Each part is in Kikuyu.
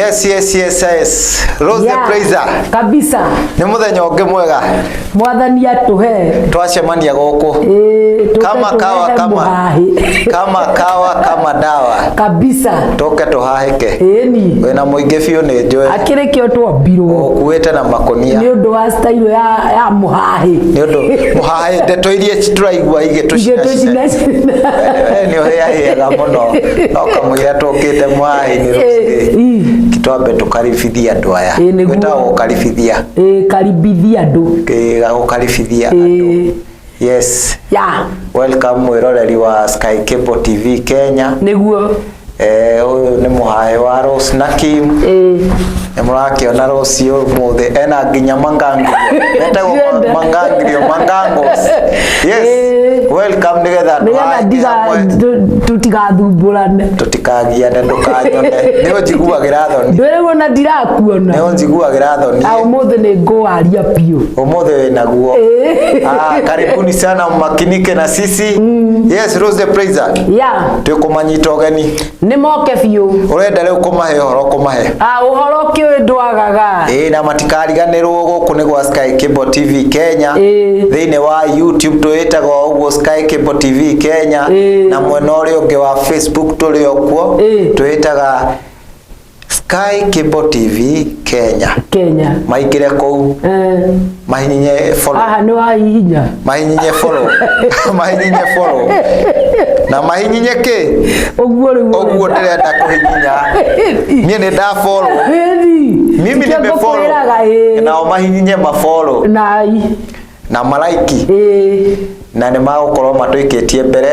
Yes. Rose Yeah, the Praiser. Kabisa. Nĩ mũthenya ũngĩ mwega Mwathani atũhe. twacemania gũkũ. Ĩĩ, tũke Kama kawa tũrehe kama mũhahĩ. kama kawa kama dawa. Kabisa. Tũke tũhahĩke. Ĩni. Wĩna mũingĩ biũ nĩ njũĩ. Akĩrĩ kĩo twambirwo. Ũkuĩte na makũnia. Nĩ ũndũ wa style ya mũhahĩ. Nĩ ũndũ mũhahĩ ndeto iria tũraigua igĩtũcina. Igĩtũcinacina. Nĩ ũhĩahĩaga mũno. No kamũira tũkĩte mũhahĩ-inĩ rũcinĩ. Ĩ. Twambe tũkaribithia andũ aya. Ĩ, nĩguo. Gwĩtagwo gũkaribithia. Ĩ, karibithia andũ. Ĩ, gũkaribithia andũ. Ĩ. Yes. Ya. Welcome mwĩroreri wa Sky Cable TV Kenya. Nĩguo. Ũyũ nĩ mũhaĩ wa Rose na Kim. Ĩ. Nĩ mũrakĩona Rose ũmũthĩ ena nginya mangangrio. Etagwo Ndĩrenda. mangangrio, mangangos. Yes. Ĩ. Welcome nĩgetha Nĩgetha tũhaĩke hamwe. tũtigathumbũrane. Tũtikagiane ndũkanyone. Nĩ ũnjiguagĩra thoni. Ndwĩrĩguo na ndirakuona. Nĩ ũnjiguagĩra thoni. A ũmũthĩ nĩ ngũwaria biũ. Ũmũthĩ wĩnaguo. Ĩ. Ah, karibuni sana mmakinike na sisi. Yes, Rose the Praiser. Ya. Twĩkũmanyita ũgeni. Nĩ moke biũ. Ũrenda rĩu kũmahe ũhoro kũmahe. A ũhoro kĩũĩ ndwagaga. Ĩĩ na matikariganĩrwo gũkũ nĩ gwa Sky Cable TV Kenya. Ĩĩ. Thĩinĩ wa YouTube twĩtagwo ũguo Sky Cable TV Kenya. Ĩĩ. Na mwena ũrĩa ũngĩ wa Facebook tũrĩ o kuo. Ĩĩ. Twĩtaga Sky Cable TV Kenya. Kenya. Maingĩre kũu Eh, mahinyinye follow. haha nĩ wahihinya. Mahinyinye follow. Mahinyinye follow. Na mahinyinye kĩ? Ũguo rĩu. Ũguo ndĩrenda kũhihinya. Niĩ nĩ nda follow. Ĩni. Mimi Tikio nimefollow. ngũkwĩraga, ĩĩ. Nao mahinyinye mafollow Nai. na malaiki Ĩĩ. Na nĩ magũkorwo matũikĩtie mbere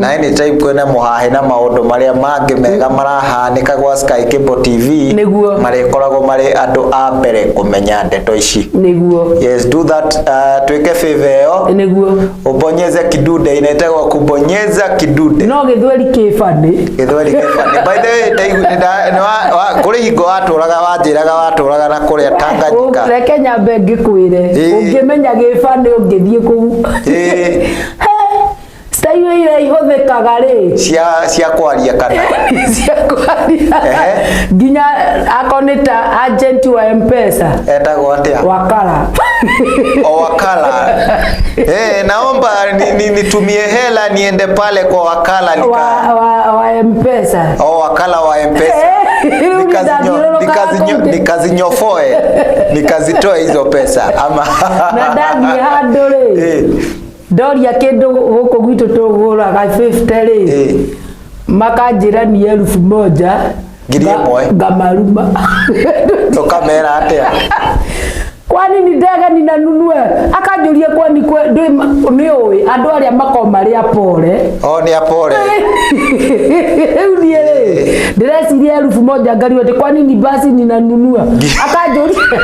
na anytime kwĩna mũhahĩ na maũndũ marĩa mangĩ mega marahanĩka gwa Sky Cable TV. Nĩguo. Marĩkoragwo marĩ andũ a mbere kũmenya ndeto ici. Nĩguo. Yes, do that, twĩke favor ĩyo. Nĩguo. Ubonyeze kidude, inaitagwo kubonyeza kidude. No gĩthweri kĩbani. Gĩthweri kĩbani. By the way, nĩ kũrĩ hingo watũraga wanjĩraga watũraga na kũrĩa Tanganyika. Reke nyambe ngĩkwĩre. Ĩĩ. Ũngĩmenya gĩbani ũngĩthiĩ kũu. Ĩĩ. He, style iria ihũthĩkaga rĩ. Cia kwaria kana cia kwaria. Ehe. Nginya akorwo nĩ ta agent wa M-Pesa. Etagwo atĩa? Wakala. O wakala. Naomba nitumie hela niende pale kwa wakala nika wa M-Pesa. O wakala wa M-Pesa. Rĩu ndathiũrũrũkaga kũu. Nikazinyofoe, nikazitoe hizo pesa ama Na ndathiĩ handũ rĩ. Ndoria kĩndũ gũkũ gwitũ tũgũraga 50 rĩ. Makanjĩra ni 1000. 1000. Ngamaruma. Ũkamera atĩa? Kwani ni ndege ninanunue? Akanjũria kwani kwe nĩ ũĩ andũ arĩa makoragwo marĩ apore. O nĩ apore. Rĩu niĩ rĩ ndĩreciria 1000 ngariwa atĩ kwani ni basi ninanunua? Akanjũria 1000.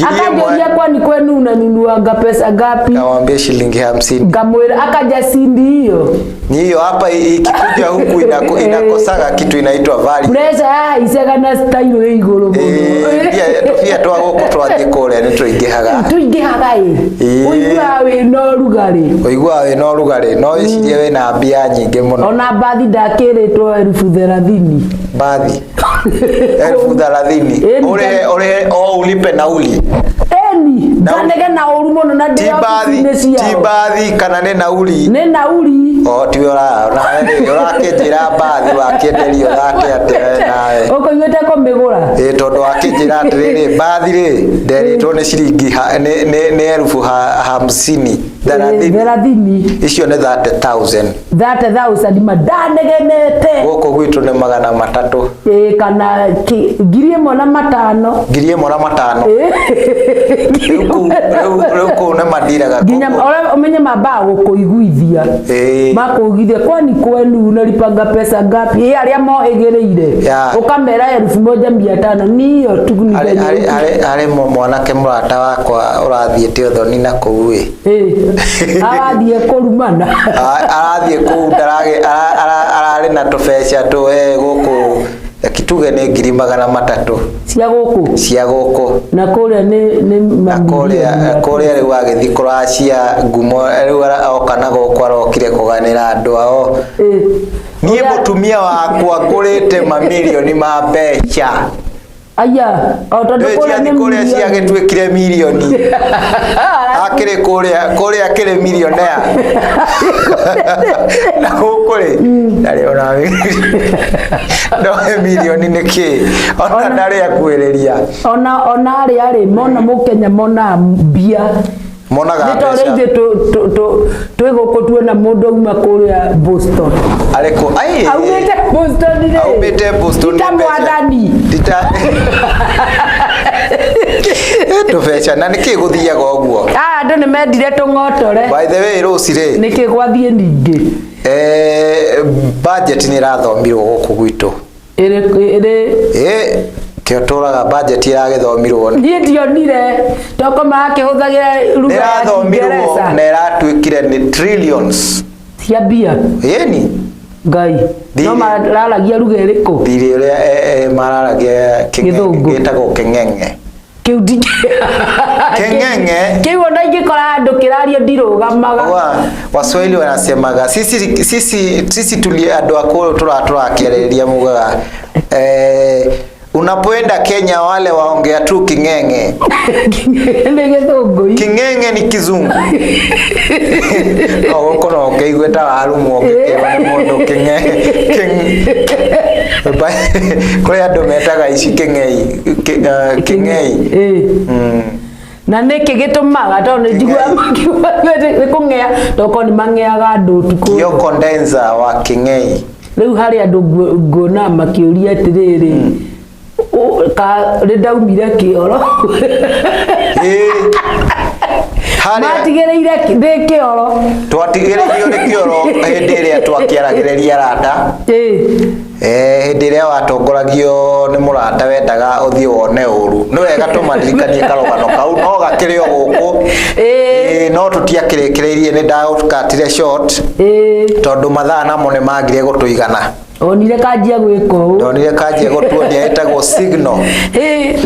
Akanjũria kwani kwenu unanunuanga pesa ngapi? Kamwambia shilingi 50. Ngamwĩra akanja sindi hiyo. Ni hiyo hapa ikikuja huku inakosaga kitu inaitwa value. Pressure yahaicaga na style ĩ igũrũ mũno. Mbia twa gũkũ twathiĩ kũrĩa nĩ tũingĩhaga. Tũingĩhaga ĩ. Ĩĩ. Ũiguaga wĩna ũrugarĩ. Ũiguaga wĩna ũrugarĩ no wĩcirie wĩna mbia nyingĩ mũno. Ona mbathi ndakĩrĩtwo 30,000. Mbathi 30,000. Ĩni. Ũrĩhe o ulipe nauli. Eni. Nganege na ũru mũno na Ti ndĩ mbathi, ofici-inĩ ti ciao. mbathi kana nĩ nauli? Nĩ nauli. O tiwe nawe rĩ ũrakĩnjĩra mbathi wakĩenderio thate atĩa we nawe? Ũkũiguĩte kũmĩgũra? Ĩ tondũ wakĩnjĩra atĩrĩrĩ mbathi rĩ nderĩtwo nĩ ciringi nĩ 50,000 30. 30. Icio nĩ 30,000. 30,000 ma ndanegenete. Gũkũ gwitũ nĩ 300. Ĩ kana 1500. 1500. Ĩ. Rĩu kũu nĩ mandiraga Nginya koguo. ũrĩa ũmenye mambaga gũkũiguithia. Ĩ. Makũiguithia kwani kwenu unalipanga pesa ngapi? Ĩ arĩa mohĩgĩrĩire. Ya. Ũkamera 1500 niyo tu ni Harĩ venye harĩ harĩ harĩ mwanake mũrata wakwa ũrathiĩte ũthoni na kũu ĩ. Ĩ. Arathiĩ kũrumana. Arathiĩ kũu ararĩ na tũbeca tũ gũkũ kituge nĩ 300,000. Cia gũkũ? Cia gũkũ. Na kũrĩa nĩ Na kũrĩa mamirioni. Kũrĩa rĩu agĩthiĩ kũracia ngumo rĩu oka na gũkũ arokire kũganĩra andũ ao. Ĩ. Niĩ Ũrĩa- mũtumia wakwa ngũrĩte mamirioni ma mbeca. Aya, o tondũ Ndũĩ kũrĩa ciathi nĩ kũrĩa mirioni. ciagĩtuĩkire mirioni. Akĩrĩ kũrĩa kũrĩa akĩrĩ milionea. Na gũkũ rĩ ndarĩ ona ndoe mirioni nĩ kĩ ona ndarĩ akuhĩrĩria. Ona arĩa rĩ mona mũkenya monaga mbia. Monaga Nĩ ta ũrĩa mbeca. ithuĩ twĩ gũkũ tuona mũndũ auma kũrĩa Boston. Arĩkũ? Ai. Aumĩte Boston rĩ. Aumĩte Boston Ti ta nĩ mbeca. mwathani. Ti ta tũbeca na nĩkĩ gũthiaga ũguo? Ah, andũ nĩ mendire tũng'otore. By the way, rũci rĩ, Nĩkĩ gwathiĩ ningĩ? Budget nĩ ĩrathomirwo gũkũ gwitũ. Ĩrĩ ĩrĩ Ĩ kĩo tũraga budget ĩragĩthomirwo niĩ ndionire toko marakĩhũthagĩra nĩ lugha ya ĩrathomirwo Kĩngereza na ĩratuĩkire nĩ trillions. Cia mbia. Ĩni. Ngai no Thirĩ. mararagia lugha ĩrĩkũ? Thirĩ ũrĩa mararagia Gĩthũngũ. gĩtagwo kĩng'eng'e. Kĩu ndi Kĩng'eng'e. Kĩu ona ingĩkora handũ kĩrario ndirũgamaga. Waswahili wanasemaga sisi tuli andũ akũrũ tũrakĩarĩrĩria mugaga unapoenda Kenya wale waongea tu king'eng'e. Nĩ gĩthũngũ. King'eng'e ni kizungu. No gũkũ no ũkĩigue ta warumwo ũngĩkĩrwo nĩ mũndũ kĩng'eng'e. Kũrĩ andũ metaga ici kĩng'ei kĩng'ei. Na nĩkĩ gĩtũmaga tondũ nĩ njiguaga makiuga nĩ kũng'ea toko nĩ mang'eaga andũ ũtukũ. Kio condenser wa kĩng'ei. Rĩu harĩ andũ nguona makĩũria atĩrĩrĩ, ka rĩ ndaumire kĩoro. Harĩa Matigĩrĩire ndĩ kĩoro. Twatigĩrĩirio nĩ kĩoro hĩndĩ ĩrĩa twakĩaragĩrĩria arata. Hĩndĩ ĩrĩa watongoragio nĩ mũrata wendaga ũthiĩ wone ũru. Nĩ wega tũmaririkanie karũgano kau no gakĩrĩ o gũkũ. No tũtiakĩrĩkĩrĩirie nĩ ndagũkatire short. Tondũ mathaa namo nĩ magire gũtũigana. Onire kanjia gwĩka ũũ. Ndonire kanjia gũtuonia ĩtagwo signal.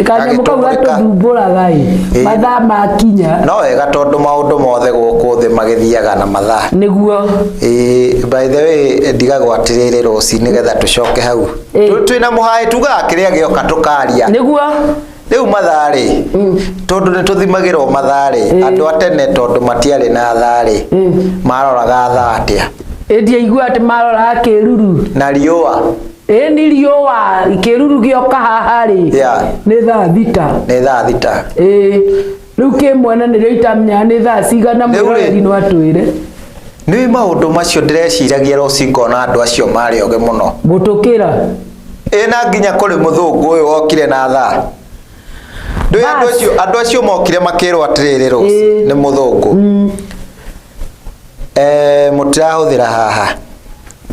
Kanyamũ kau Gagĩtũmũrĩka. gatũthumbũraga ĩ. Mathaa makinya. No wega tondũ maũndũ mothe gũkũ thĩ magĩthiaga na mathaa. Nĩguo. By the way ndigagwo atĩrĩrĩ rũci nĩgetha tũcoke hau. Twĩna mũhaĩ tugaga kĩrĩa gĩoka tũkaria. Nĩguo. Rĩu mathaa rĩ, tondũ nĩ tũthimagĩrwo mathaa rĩ, andũ a tene tondũ matiarĩ na thaa rĩ, maroraga thaa atĩa? Ĩ ndiaigua atĩ maroraga kĩruru. Na riũa. Ĩ ni riũa kĩruru gĩoka haha rĩ. Nĩ thaa thita. Nĩ thaa thita. Rĩu kĩ mwena nĩrĩo itamenyaga nĩ thaa cigana Rĩu rĩ. mwĩroreri no atwĩre. Nĩ maũndũ macio ndĩreciragia rũci ngona andũ acio marĩ ogĩ mũno. Gũtũkĩra. Ĩ na nginya kũrĩ mũthũngũ ũyũ wokire na thaa. Ndũĩ Bas. andũ acio mokire makĩrwo atĩrĩrĩ rũci nĩ mũthũngũ. Mũtirahũthĩra haha.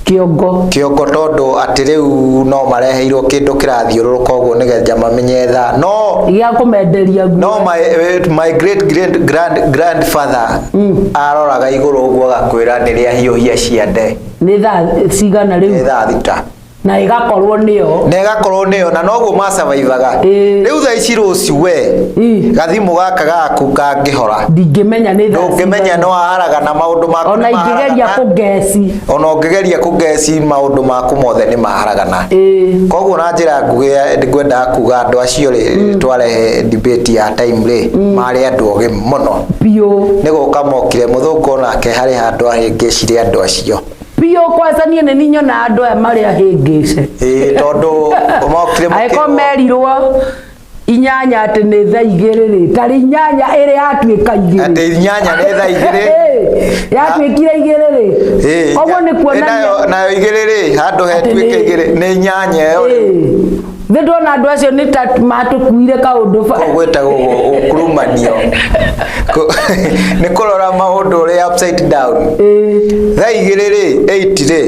Kĩongo. Kĩongo tondũ atĩ rĩu no mareheirwo kĩndũ kĩrathiũrũrũka ũguo nĩgetha mamenye thaa. No Gĩa kũmenderia nguo. No my great great grand grandfather aroraga igũrũ ũguo agakwĩra nĩrĩa hiũhia ciande. Nĩ thaa cigana rĩu? Nĩ thaa thita. Na ĩgakorwo nĩyo. Na ĩgakorwo nĩyo na noguo masurvivaga. Rĩu thaa ici rũciũ we gathimũ gaka gaku kangĩhora. Ndingĩmenya nĩ thaa Ndũngĩmenya cigana. no waharagana maũndũ maku Ona nĩ ingĩgeria maharagana. kũngeci. Ona ũngĩgeria kũngeci maũndũ maku mothe nĩ maharagana. Koguo na njĩra nguhĩ ngwendaga kuga andũ acio rĩ, twarehe debate ya time rĩ, marĩ andũ ogĩ mũno. Biũ. Nĩ gũka mokire mũthũngũ onake harĩ handũ ahĩngĩcire andũ acio. Biũ kwanza niĩ nĩ nyonaga andũ aya marĩ ahĩngĩce. Tondũ mokire Angĩkorwo makĩrwo merirwo inyanya atĩ nĩ thaa igĩrĩ rĩ, tarĩ inyanya ĩrĩ yatuĩka igĩrĩ. Atĩ inyanya nĩ thaa igĩrĩ. Yatuĩkire igĩrĩ rĩ. Koguo nĩ kuonania Nayo igĩrĩ rĩ, handũ Atĩ hetuĩke nĩ igĩrĩ, nĩ inyanya ĩyo rĩ. Thĩ ndona andũ acio nĩ ta matũkuire kaũndũ Kũu gwĩtagwo gũkurumanio. Nĩ kũrora maũndũ ũrĩa upside down. Thaa igĩrĩ rĩ, 8 rĩ.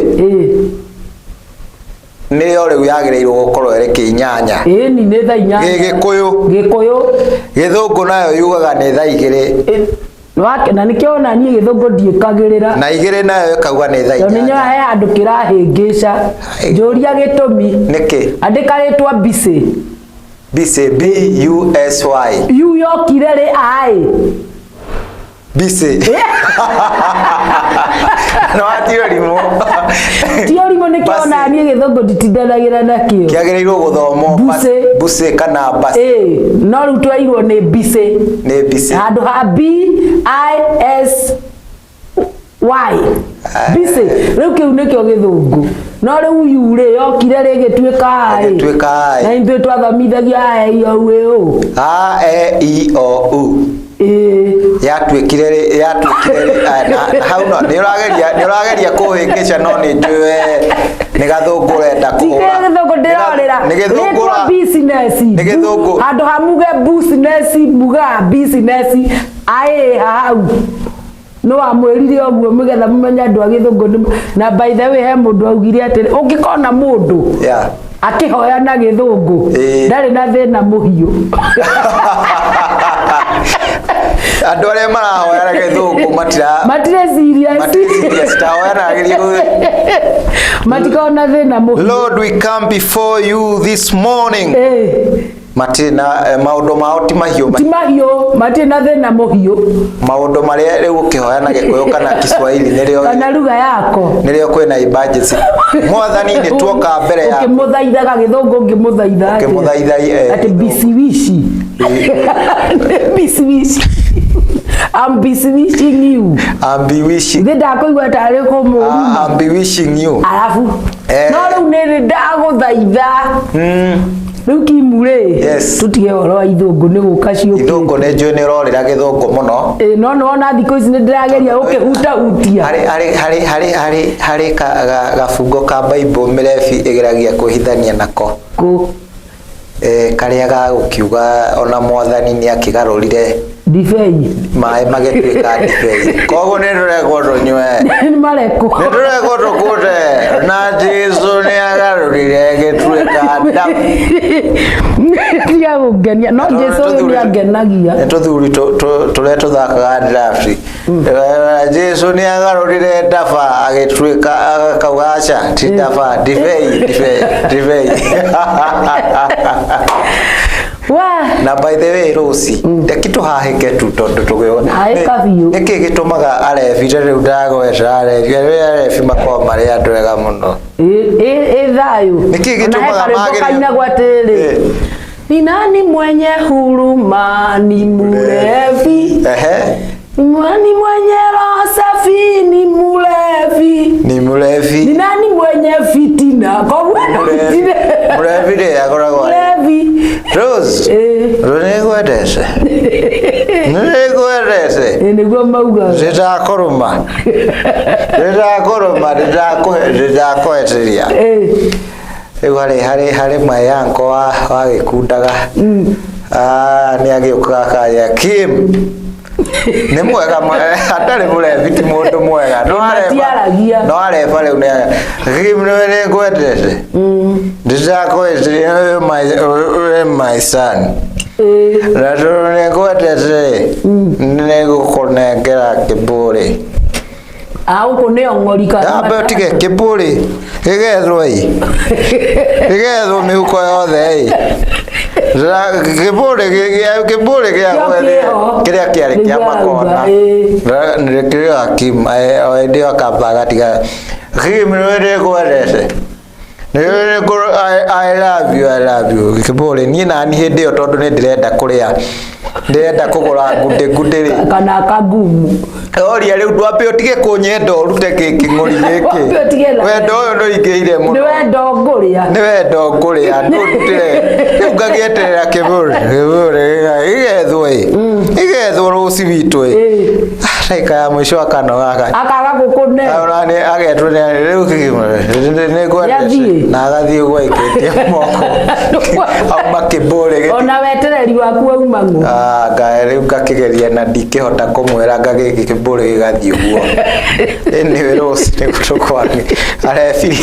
Nĩyo rĩu yagĩrĩirwo gũkorwo ĩrĩ kĩinyanya. Ĩni nĩ thaa inyanya. Gĩgĩkũyũ. Gĩkũyũ. Gĩthũngũ nayo yugaga nĩ thaa igĩrĩ. Wake, na nĩkĩo ona niĩ gĩthũngũ ndiĩkagĩrĩra. Na igĩrĩ nayo ĩkauga nĩ thaa Tondũ nĩ inyanya. nyonaga he handũ kĩrahĩngĩca. Njũria gĩtũmi. Nĩkĩ? Andĩka rĩtwa Bisi. Bisi, B U S Y. U yokire rĩ I. Bisi. No ti ũrimũ. Ti ũrimũ Koguo nĩkĩo Basi. ona niĩ gĩthũngũ nditindanagĩra nakĩo. Kĩagĩrĩirwo gũthomwo Bucĩ. bucĩ kana basi. Ĩĩ, no rĩu twerirwo nĩ bicĩ. Nĩ bicĩ. Handũ ha B I S Y, bicĩ. Rĩu kĩu nĩkĩo gĩthũngũ, no rĩu yu rĩ yokire rĩgĩtuĩka I. Ĩgĩtuĩka I. Na ithuĩ twathomithagia A E I O U Ĩ O. A E I O U. Ĩĩ. Yatuĩkire na hau no nĩ ũrageria kũhĩngĩca, no nĩ njũĩ we nĩ gathũngũ ũrenda Ti kũhũra. gĩthũngũ ndĩrorĩra. Nĩ gĩthũngũ. Rĩtwa business. Nĩ gĩthũngũ. Handũ ha muge business mugaga business aĩ hau no wamwĩrire ũguo mũgetha mũmenye andũ a gĩthũngũ na by the way, he mũndũ augire atĩrĩ, ũngĩkona mũndũ akĩhoya na gĩthũngũ, ndarĩ na thĩna mũhiũ. Andũ arĩa marahoya na gĩthũngũ matira Matirĩ serious. Matirĩ serious, tahoya na agerie Matikoragwo na thĩna mũhiũ. "Lord, we come before you this morning." Matirĩ na maũndũ mao ti mahiũ. Ti mahiũ, matirĩ na thĩna mũhiũ. Maũndũ marĩa rĩu ũkĩhoya na Gĩkũyũ kana Kiswahili nĩrĩo kana lugha yako nĩrĩo kwĩna emergency, "Mwathani, nĩ tuoka mbere yaku." Ũkĩmũthaithaga gĩthũngũ, ũngĩmũthaitha atĩa? Ũkĩmũthaitha, atĩ bisiwishi bisiwishi, I'm bewitching you. I'm bewitching. Thĩ ndakũigua tarĩ kũmũruma. I'm bewitching you. Arabu no rĩu nĩ ndagũthaitha rĩu kimu rĩ, tũtige ũhoro wa ithũngũ, nĩ gũka ciũkĩte. Ithũngũ nĩ njũĩ nĩ ũrorĩra gĩthũngũ mũno. Ĩ, no nĩwona thikũ ici nĩ ndĩrageria gũkĩhutahutia. Harĩ gabungo ka Bible mĩrebi ĩgeragia kwĩhithania nako. Kũ? Karĩa gagũkiuga ona Mwathani nĩ akĩgarũrire ndibei maĩ magĩtuĩka ndibei, koguo nĩ tũrekwo tũnyue. Nĩ marekwo. Nĩ tũrekwo tũkũte na Jesu nĩ agarũrire gĩtuĩka ndamu. Tiga gũngenia, no Jesu ũyũ nĩ angenagia. Nĩ tũthuri tũrĩa tũthakaga draft. Jesu nĩ agarũrire ndaba agĩtuĩka, akauga aca ti ndaba, ndibei, ndibei, ndibei. Wa Na by the way, Rosi, reke tũhahĩke tu tondũ tũgĩ Hahĩka biũ. Nĩkĩ gĩtũmaga arebi, ta rĩu ndagweta arebi, arĩa arebi makoragwo marĩ andũ ega mũno? Ĩ thayũ. Nĩkĩ gĩtũmaga Ona he karwĩmbo kainagwo atĩrĩrĩ, "Ni nani mwenye huruma? Ni mlevi. Nani mwenye roho safi? Ni mlevi." Ni mũrebi. "Ni nani mwenye fitina?" Koguo Mũrebi, mũrebi rĩ akoragwo mlevi. Rose, nĩngwendete, nĩngwendete. Ĩ, nĩguo maugaga. Ndĩndakũrũma, ndĩndakũrũma, ndĩndakũhetĩria. Rĩu harĩ mayanko wa gĩkundaga. Ah, nĩ agĩũkaga akanja Kim nĩ mwega, atarĩ mũrebi ti mũndũ mwega, no areba. Matiaragia. No areba rĩu nĩ Kim, nĩ nĩngwendete, ndĩndakũhetĩria, we my son, na tondũ nĩngwendete nĩngũkũnengera kĩbũrĩ. Ah, gũkũ nĩ ong'ori kana Ambe ũtige kĩbũrĩ gĩgethwo ĩ, gĩgethwo mĩhuko yothe ĩ. Kĩbũrĩ kĩbũrĩ gĩa Kĩo gwethia kĩho. kĩrĩa kĩarĩ kĩa Nĩguo makona. arauga, ĩ. Kĩrĩa Kim o hĩndĩ ĩyo akamba agatiga Kim, nĩ nĩngwendete. I love you, I love you. Kĩbũrĩ niĩ nani hĩndĩ ĩyo tondũ nĩ ndĩrenda kũrĩa, ndĩrenda kũgũra ngundĩ ngundĩ rĩ. Kana kagumu. Oria rĩu ndwambe ũtige kũnyenda ũrute kĩng'ori gĩkĩ. Wambe ũtige na Wendo ũyũ ndũingĩire nĩ mũno. Wendo ngũrĩa. Nĩ wendo ngũrĩa ndũrutĩre rĩu ngagĩeterera kĩbũrĩ kĩbũrĩ gĩgethwo ĩ, gĩgethwo rũci witũ ĩ. Ndagĩka ya mũico akanoga aka Akaga gũkũne. Ona nĩ agetwo nĩ rĩu nĩ ngwendete. Nĩathiĩ. Na agathiĩ ũguo aikĩtie moko auma kĩbũrĩ Ona wetereri waku wauma ng'ũ. Ah, rĩu ngakĩgeria na ndingĩhota kũmwĩra ngagĩkĩ kĩbũrĩ gĩgathiĩ ũguo. Anyway, Rose, nĩ tũkwani arebi nĩ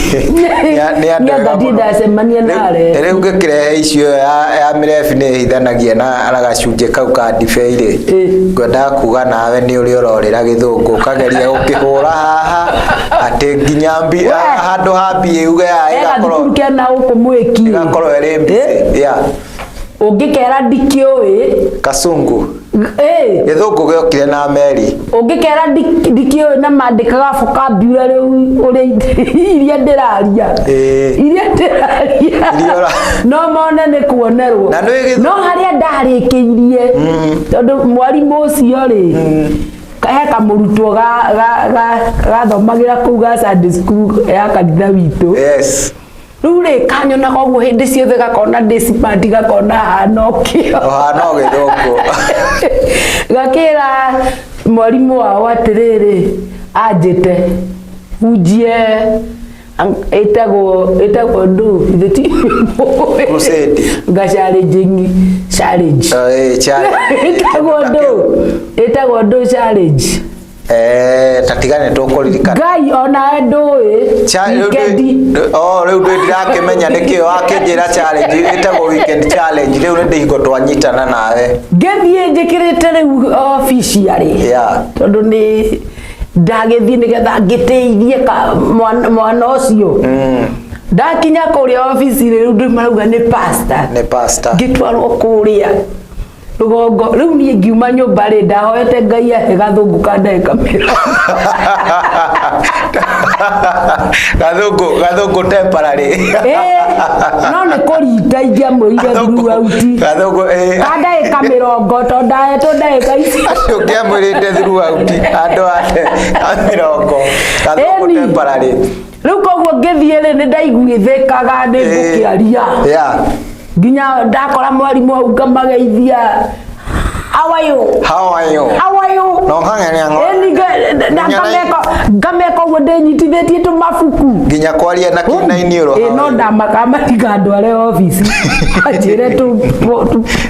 andũ Niĩ ega anga mũno. ndindacemania na arebi. Rĩu ngĩkĩrehe icio ya mĩrebi nĩ ĩhithanagia na gacunjĩ kau ka ndibei rĩ, ngwendaga kuga nawe nĩ ũrĩ ũrorĩra gĩthũngũ ũkageria gũkĩhũra haha atĩ nginya mbi We. handũ ha mbia uge ya He ĩgakorwo gathukuru kena gũkũ mwĩki. ĩgakorwo ĩrĩ mbicĩ, yeah. Ũngĩkera ndikĩũĩ. Kasungu. Ĩ. Gĩthũngũ gĩokire na meri. Ũngĩkera ndikĩũĩ na mandĩkaga vocabulary ũrĩa iria ndĩraria. Iria ndĩraria. Iria No mone nĩ kuonerwo. Na nĩ No harĩa ndarĩkĩirie, tondũ mwarimũ ũcio rĩ, he kamũrutwo gathomagĩra kũu ga Sunday school ya kanitha witũ. Rĩu rĩ, kanyonaga ũguo hĩndĩ ciothe, gakona ndĩ smart, gakona hana ũkĩo. Ũhana o gĩthũngũ. Gakĩra mwarimũ wao atĩrĩrĩ, anjĩte hunjie ĩtagwo ndũ ithe ti Crusade. Nga challenging challenge. Challenge. Ĩtagwo ndũ challenge. Ta tiga nĩ tũkũririkana. Ngai onawe ndũĩ. Weekend. Oh, rĩu ndĩ ndirakĩmenya nĩkĩo wakĩnjĩra challenge ĩtagwo weekend challenge. Rĩu nĩ ndĩhingo twanyitana nawe. Ngĩthiĩ njĩkĩrĩte rĩu officially, tondũ nĩ ndagĩthiĩ nĩgetha ngĩteithie mwana ũcio. Ndakinya kũrĩa obici rĩu, ndĩ marauga nĩ pastor. Nĩ pastor. Ngĩtwarwo kũrĩa rũgongo. Rĩu niĩ ngiuma nyũmba rĩ, ndahoete Ngai ahe gathũngũ ka ndagĩka 20. Gathũngũ temporary. Ĩĩ, no nĩ kũrita ingĩamwĩrire throughout. Gathũngũ, ka ndagĩka 20, tondũ ndahetwo ndagĩka ici. Ũngĩamwĩrĩte throughout andũ a 20 gathũngũ Ĩni. temporary. Rĩu koguo ngĩthiĩ rĩ, nĩ ndaiguithĩkaga nĩ ngũkĩaria, nginya ndakora mwarimũ hau ngamageithia, "How are you?" How are you? "How are you?" No ng'ang'ania ngo. Ĩni na ngameka ũguo ndĩnyitithĩtie tũmabuku. Nginya kwaria na kĩinainiũro. Ĩ, no ndamakaga matikandware obici anjĩre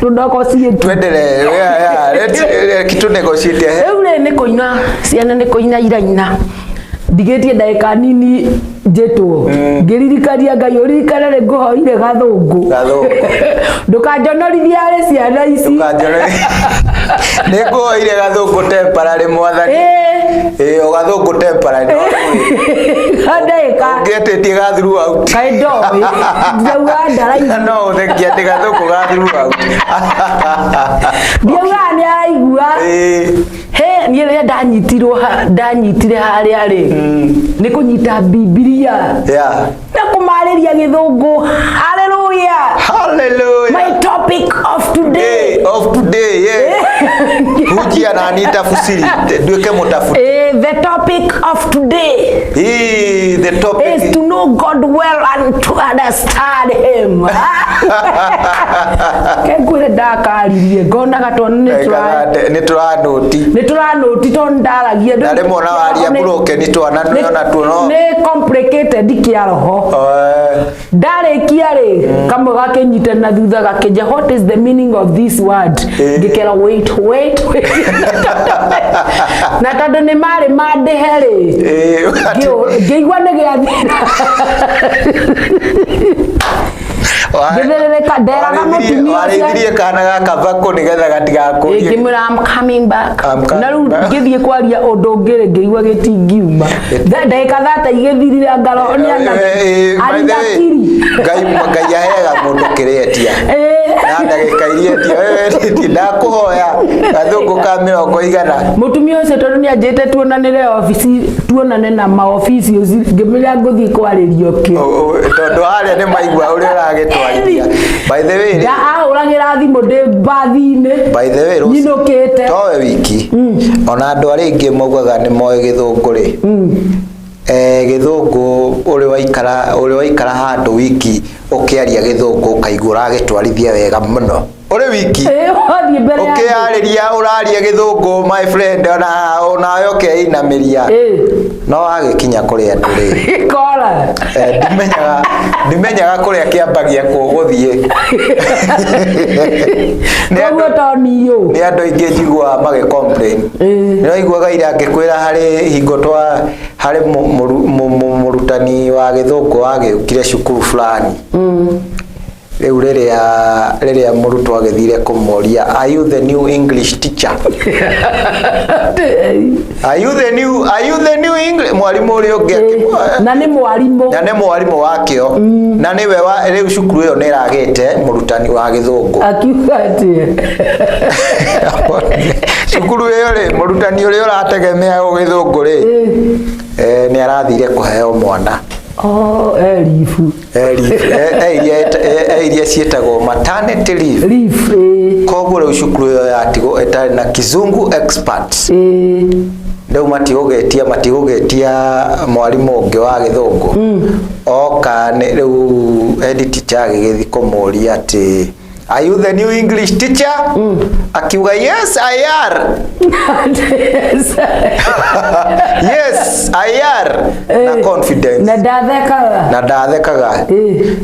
tũnegotiate. Tuendelee. Yeah. Let's kitu negotiate. Rĩu rĩ, nĩ kũina ciana nĩ kũina iraina, ndigĩtie ndagĩka nini njĩtwo, ngĩririkania Ngai, ũririkane nĩ ngũhoire gathũngũ. Gathũngũ. Ndũkanjonorithie harĩ ciana ici. Ndũkanjore. Nĩ ngũhoire gathũngũ temporary, mwathani. Ĩĩ. Ĩ, o gathũngũ temporary. No ndagĩka ũngĩetĩtie ga throughout. Kaĩ ndoĩ ndauga ndaraigua. No ũthekia atĩ gathũngũ ga throughout. Ndiaugaga nĩ araigua. He niĩ rĩrĩa ndanyitirwo ndanyitire harĩa rĩ, nĩ kũnyita Bibilia na kũmarĩria gĩthũngũ, hallelujah. Hallelujah. My topic of today. Day of today, yeah. Hujia na nitafusiri nduĩke mũtabuti. The topic of today The topic is to know God well and to understand him. Kengwĩre ndakaririe ngonaga tondũ nĩ tũra Nĩ tũranũti. Nĩ tũranũti tondũ ndaragia. Na rĩmwe ona waria broken twana nĩ ona tuo no Nĩ complicated kĩa roho. Ndarĩkia rĩ, kamwe gakĩnyita na thutha gakĩnja, "What is the meaning of this word?" Ngĩkera, "Wait, wait, wait." Na tondũ nĩ marĩ mandĩhe rĩ, ngĩigua nĩ gĩathira. Ngĩthĩrĩrĩka nderaga mũtumia ũcio. Warĩithirie kana gaka bako nĩgetha gatigakũrie. Ngĩmwĩra, "I'm coming back." I'm coming Na rĩu back. ngĩthiĩ kwaria ũndũ ũngĩ rĩ, ngĩigua gĩtingiuma. Ndagĩka thata igĩthirire ngaro nĩ By the way, arinakiri. Ngai aheaga mũndũ kĩrĩa etia na ndagĩka iria etia. Wewe etie, ndakũhoya gathũngũ ka mĩrongo igana. Mũtumia ũcio tondũ nĩ anjĩte tuonanĩre obici, tuonane na maobici ũcio, ngĩmwĩra ngũthiĩ kwarĩrio kĩo. Tondũ harĩa nĩ maigua ũrĩa ũragĩtwarithia. By the way rĩ, Ahũragĩra thimũ ndĩ mbathi-inĩ by the way, Rose, nyinũkĩte. towe wiki ona andũ arĩa aingĩ maugaga nĩ moĩ gĩthũngũ rĩ, gĩthũngũ ũrĩ waikara handũ wiki ũkĩaria gĩthũngũ, ũkaigua ũragĩtwarithia wega mũno ũrĩ wiki. Ĩ, wathiĩ mbere ya andũ. Ũkĩarĩria ũraria gĩthũngũ, my friend, ona onawe ũkeinamĩria. No wagĩkinya kũrĩ andũ rĩ, Kora. Ndimenyaga kũrĩa kĩambagia kũgũthiĩ. Nĩ Koguo to niũ. Nĩ andũ aingĩ njiguaga magĩ complain. Nĩ waiguaga ira ngĩkwĩra harĩ hingo twa harĩ mũrutani wa gĩthũngũ wagĩũkire cukuru fulani. Rĩu rĩrĩa mũrutwo agĩthire kũmũria, "Are you the new English teacher? Are you the new English?" Mwarimũ ũrĩa ũngĩ Na nĩ mwarimũ. Na nĩ mwarimũ wakĩo, na nĩwe wa rĩu cukuru ĩyo nĩ ĩragĩte mũrutani wa gĩthũngũ. Akiuga atĩa? Cukuru ĩyo rĩ, mũrutani ũrĩa ũrategemea gĩthũngũ rĩ, nĩ arathire kũheo mwana. Oh, eh, leave. Eh, leave. Eh, iria ciĩtagwo maternity leave. Leave, eh. Koguo rĩu cukuru ĩyo yatigwo ĩtarĩ na kizungu experts. Rĩu matigũgĩtia mwarimũ ũngĩ wa gĩthũngũ oka. Nĩ rĩu head teacher agĩgĩthiĩ kũmũria atĩ, "Are you the new English teacher?" Akiuga, "Yes, I are. Yes, I are," na confidence. Na ndathekaga. Na ndathekaga.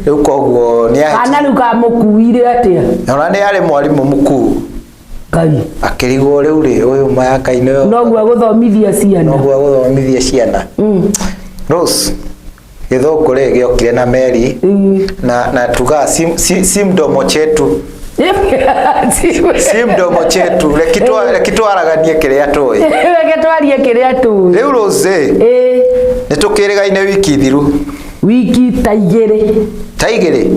Rĩu koguo nĩ Kana rĩu kamũkuire atĩa? Ona nĩ arĩ mwarimũ mkuu. Ngai. Akĩrigwo rĩu rĩ, ũyũ mayaka-inĩ ũyũ Noguo agũthomithia ciana. Noguo agũthomithia ciana. Rose, gĩthũngũ rĩ gĩokire na meri na tugaga si mdomo chetu, si mdomo chetu. Reki twaraganie kĩrĩa tũĩ. Reke twarie kĩrĩa tũĩ. Rĩu Rose, nĩ tũkĩrĩgaine wiki thiru. Wiki ta 2. Ta 2.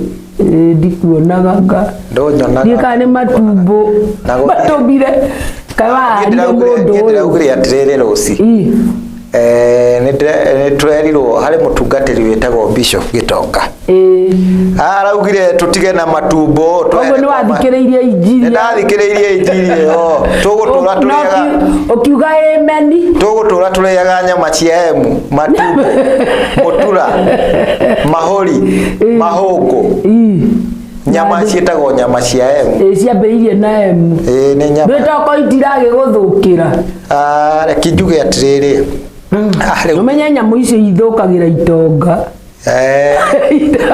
Ĩĩ, ndikuonaga nga. Ndũnyonaga. Ndiĩ kana nĩ matumbo Na matũmire kaĩ waharia mũndũ Niĩ ũyũ. ndĩraugire atĩrĩrĩ, Rose, nĩ twerirwo harĩ mũtungatĩri wĩtagwo Bishop Gĩtonga. Araugire tũtige na matumbo. Koguo nĩ wathikĩrĩirie injiri? Nĩ ndathikĩrĩirie injiri ĩyo. Tũgũtũra tũrĩaga Ũkiuga ameni. Tũgũtũra tũrĩaga nyama cia emu, matumbo, mũtura, mahũri, mahũngũ. Nyama ciĩtagwo nyama cia emu. Ĩĩ, ciambĩrĩirie na emu. Ĩĩ, nĩ nyama. Ndwĩtoko itiragĩgũthũkĩra. Ah, reke njuge atĩrĩrĩ. Ah, rĩu Ũmenye nyamũ icio ithũkagĩra itonga.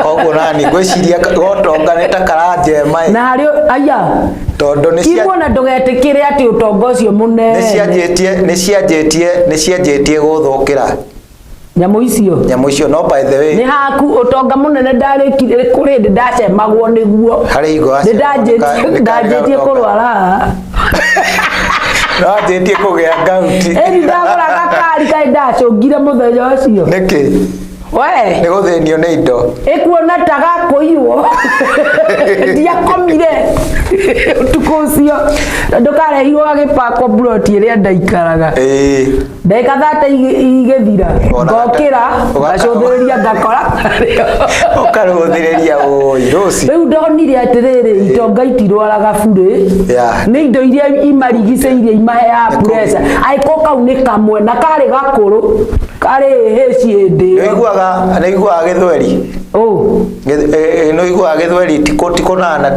Koguo nani ngwĩciria gotonga nĩ ta karanjema ĩ. Na harĩ aya Tondũ nĩ cia Kiguo na ndũgetĩkĩre atĩ ũtonga ũcio nĩ mũnene. Cianjĩtie gũthũkĩra. Nyamũ icio. Nyamũ icio, no by the way, Nĩ haku ũtonga mũnene ndarĩkire kũrĩ hĩndĩ ndacemagwo nĩguo. Harĩ hingo Nĩ wacemagwo ndanjĩtie nĩ karĩ ndanjĩtie gaũtonga. kũrwara haha. No anjĩtie kũgĩa ngauti. Ĩni ndagũra gakari kaĩ ndacũngire mũthenya ũcio. Nĩkĩ? We. Nĩ gũthĩnio nĩ indo. Ĩkuona ta gakũiywo, ndiakomire ũtukũ ũcio tondũ karehirwo gagĩpakwo mburoti ĩrĩa ndaikaraga. Ndagĩka 30 igĩthira, ngokĩra, ngacũthĩrĩria, ngakora karĩo. Ũkarũthĩrĩria ũi Rose. Rĩu ndonire atĩrĩrĩ, itonga itirwaraga burĩ. Nĩ indo iria imarigicĩirie imaheaga pressure. Angĩkorwo kau nĩ kamwe na karĩ gakũrũ karĩ hĩci hĩndĩ Nĩ ĩyo. ũiguaga gĩthweri? Ũ. Nĩ ũiguaga gĩthweri ti kũnana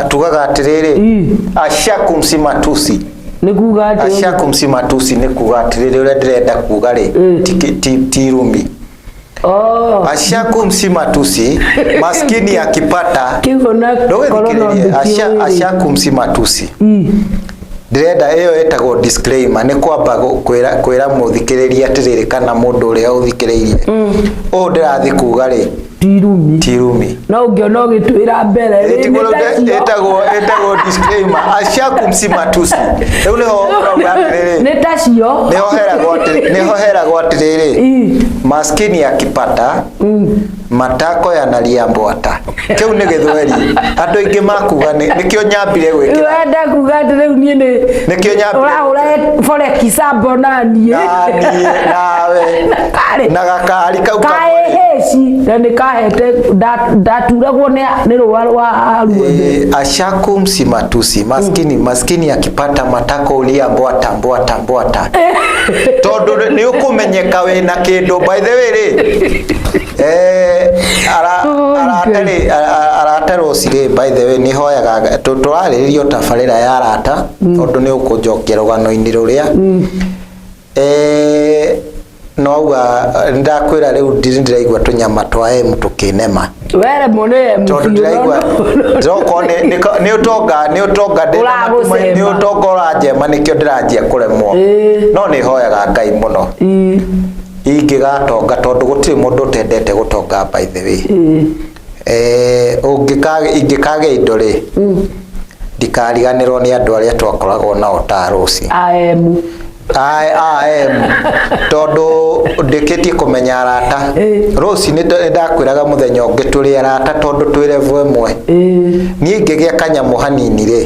tugaga atĩrĩrĩ, ashakum si matusi. Nĩ kuga atĩ? Ashakum si matusi nĩ kuga atĩrĩrĩ, ũrĩa ndĩrenda kuga rĩ, ti rumi. Oh. Ashakum si matusi, maskini akipata Kĩu ona korwo no ndũgĩthikĩrĩrie. ndĩkĩũĩ. Ashakum si matusi, ndĩrenda ĩyo ĩtagwo disclaimer, nĩ kwamba kwĩra mũthikĩrĩria atĩrĩrĩ, kana mũndũ ũrĩa ũthikĩrĩirie ũũ ndĩrathiĩ kuga rĩ, Ti rumi. Ti rumi. No ũngĩona ũgĩtwĩra mbere rĩ, nĩ ta cio. Ĩtagwo disclaimer, ashakum si matusi. Rĩu nĩho ũrauga atĩrĩrĩ, Nĩ ta cio. Nĩho heragwo atĩrĩrĩ, maskini akipata matako yanalia mbwata. Kĩu nĩ gĩthweri andũ aingĩ makuga nĩkĩo nyambire gwĩkĩra. Wenda kuga atĩ rĩu niĩ nĩ Nĩkĩo nyambire ũrahũra for example na niĩ. Naniĩ nawe. Karĩ. Na gakari kau kamwe. Kaĩ hĩci na nĩ kahete ndaturagwo nĩ rũa rwa ruothe. Ashakum si matusi, maskini akipata matako ulia mbwata mbwata mbwata, tondũ nĩ ũkũmenyeka wĩna kĩndũ. By the way rĩ, Oh, arata rĩ, arata Rose rĩ, by the way, nĩ hoyaga tũrarĩrĩria tabarĩra ya arata, tondũ nĩ ũkũnjokia rũgano-inĩ rũrĩa no auga ndakwĩra rĩu ndĩraigua tũnyama twa M tũkĩnema. Weremwo nĩ M. Tondũ biũ, ndĩraigua ndĩrokorwo nĩ ũtonga Ũragũcema. nĩ ũtonga ũranjema, nĩkĩo ndĩranjia kũremwo. No nĩ hoyaga Ngai mũno ingĩgatonga, tondũ gũtirĩ mũndũ ũtendete gũtonga, by the way. Ingĩkagĩa indo rĩ, ndikariganĩrwo nĩ andũ arĩa twakoragwo nao ta Rũci. Am. AM, tondũ ndĩkĩtie kũmenya arata. Rũci, nĩ ndakwĩraga mũthenya ũngĩ tũrĩ arata tondũ twĩ level ĩmwe. Niĩ ingĩgĩa kanyamũ hanini rĩ,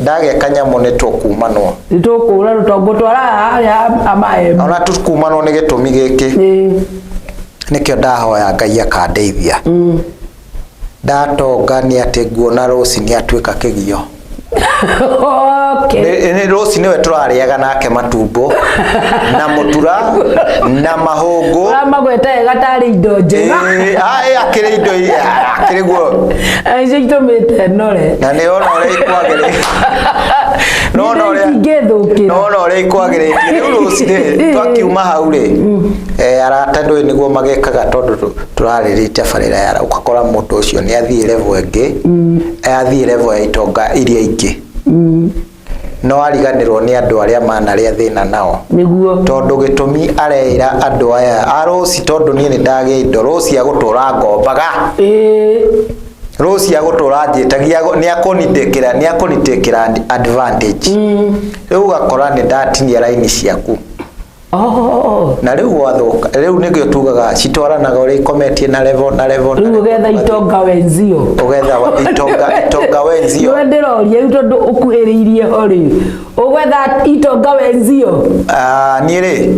ndagĩa kanyamũ nĩ tũkumanwo. Nĩ tũkũra rũtongo twara harĩa amaem. Ona tũkumanwo nĩ gĩtũmi gĩkĩ. Nĩkĩo ndahoya Ngai akandeithia. Ndatonga nĩ atĩ nguona Rũci nĩ atuĩka kĩgio. Nĩ Rũci nĩwe tũrarĩaga nake matumbo na mũtura na mahũngũ. Ũramagweta wega tarĩ indo njega. Ĩ, akĩrĩ indo akĩrĩ guo. Icio itũmĩte nore. Na nĩ ona ũrĩa ikwagĩrĩire. No ona ũrĩa Ingĩthũkĩra. No ona ũrĩa ikwagĩrĩtie. Rĩu Rũci rĩ, twakiuma hau rĩ, arata ndũĩ nĩguo magĩkaga tondũ tũrarĩrĩria tabarĩra ya ũgakora mũndũ ũcio nĩ athiĩ level ĩngĩ, athiĩ level ya itonga iria ingĩ. No ariganĩrwo nĩ andũ arĩa manarĩa thĩna nao. Nĩguo. Tondũ gĩtũmi areĩra andũ aya a Rũci, tondũ niĩ nĩ ndagĩa indo, Rũci agũtũra ngombaga. Rũci agũtũra njĩtagia, nĩ akũnitakĩra advantage. Rĩu ũgakora nĩ ndatinia raini ciaku. Na rĩu gwathũka, rĩu nĩkĩo tugaga citwaranaga ũrĩa ikometie na level na level na Rĩu level. ũgetha itonga wenzio. Ũgetha itonga wenzio. Nĩwe ndĩroria rĩu tondũ ũkuhĩrĩirie ho rĩ, ũgetha itonga wenzio. Ah, niĩ rĩ,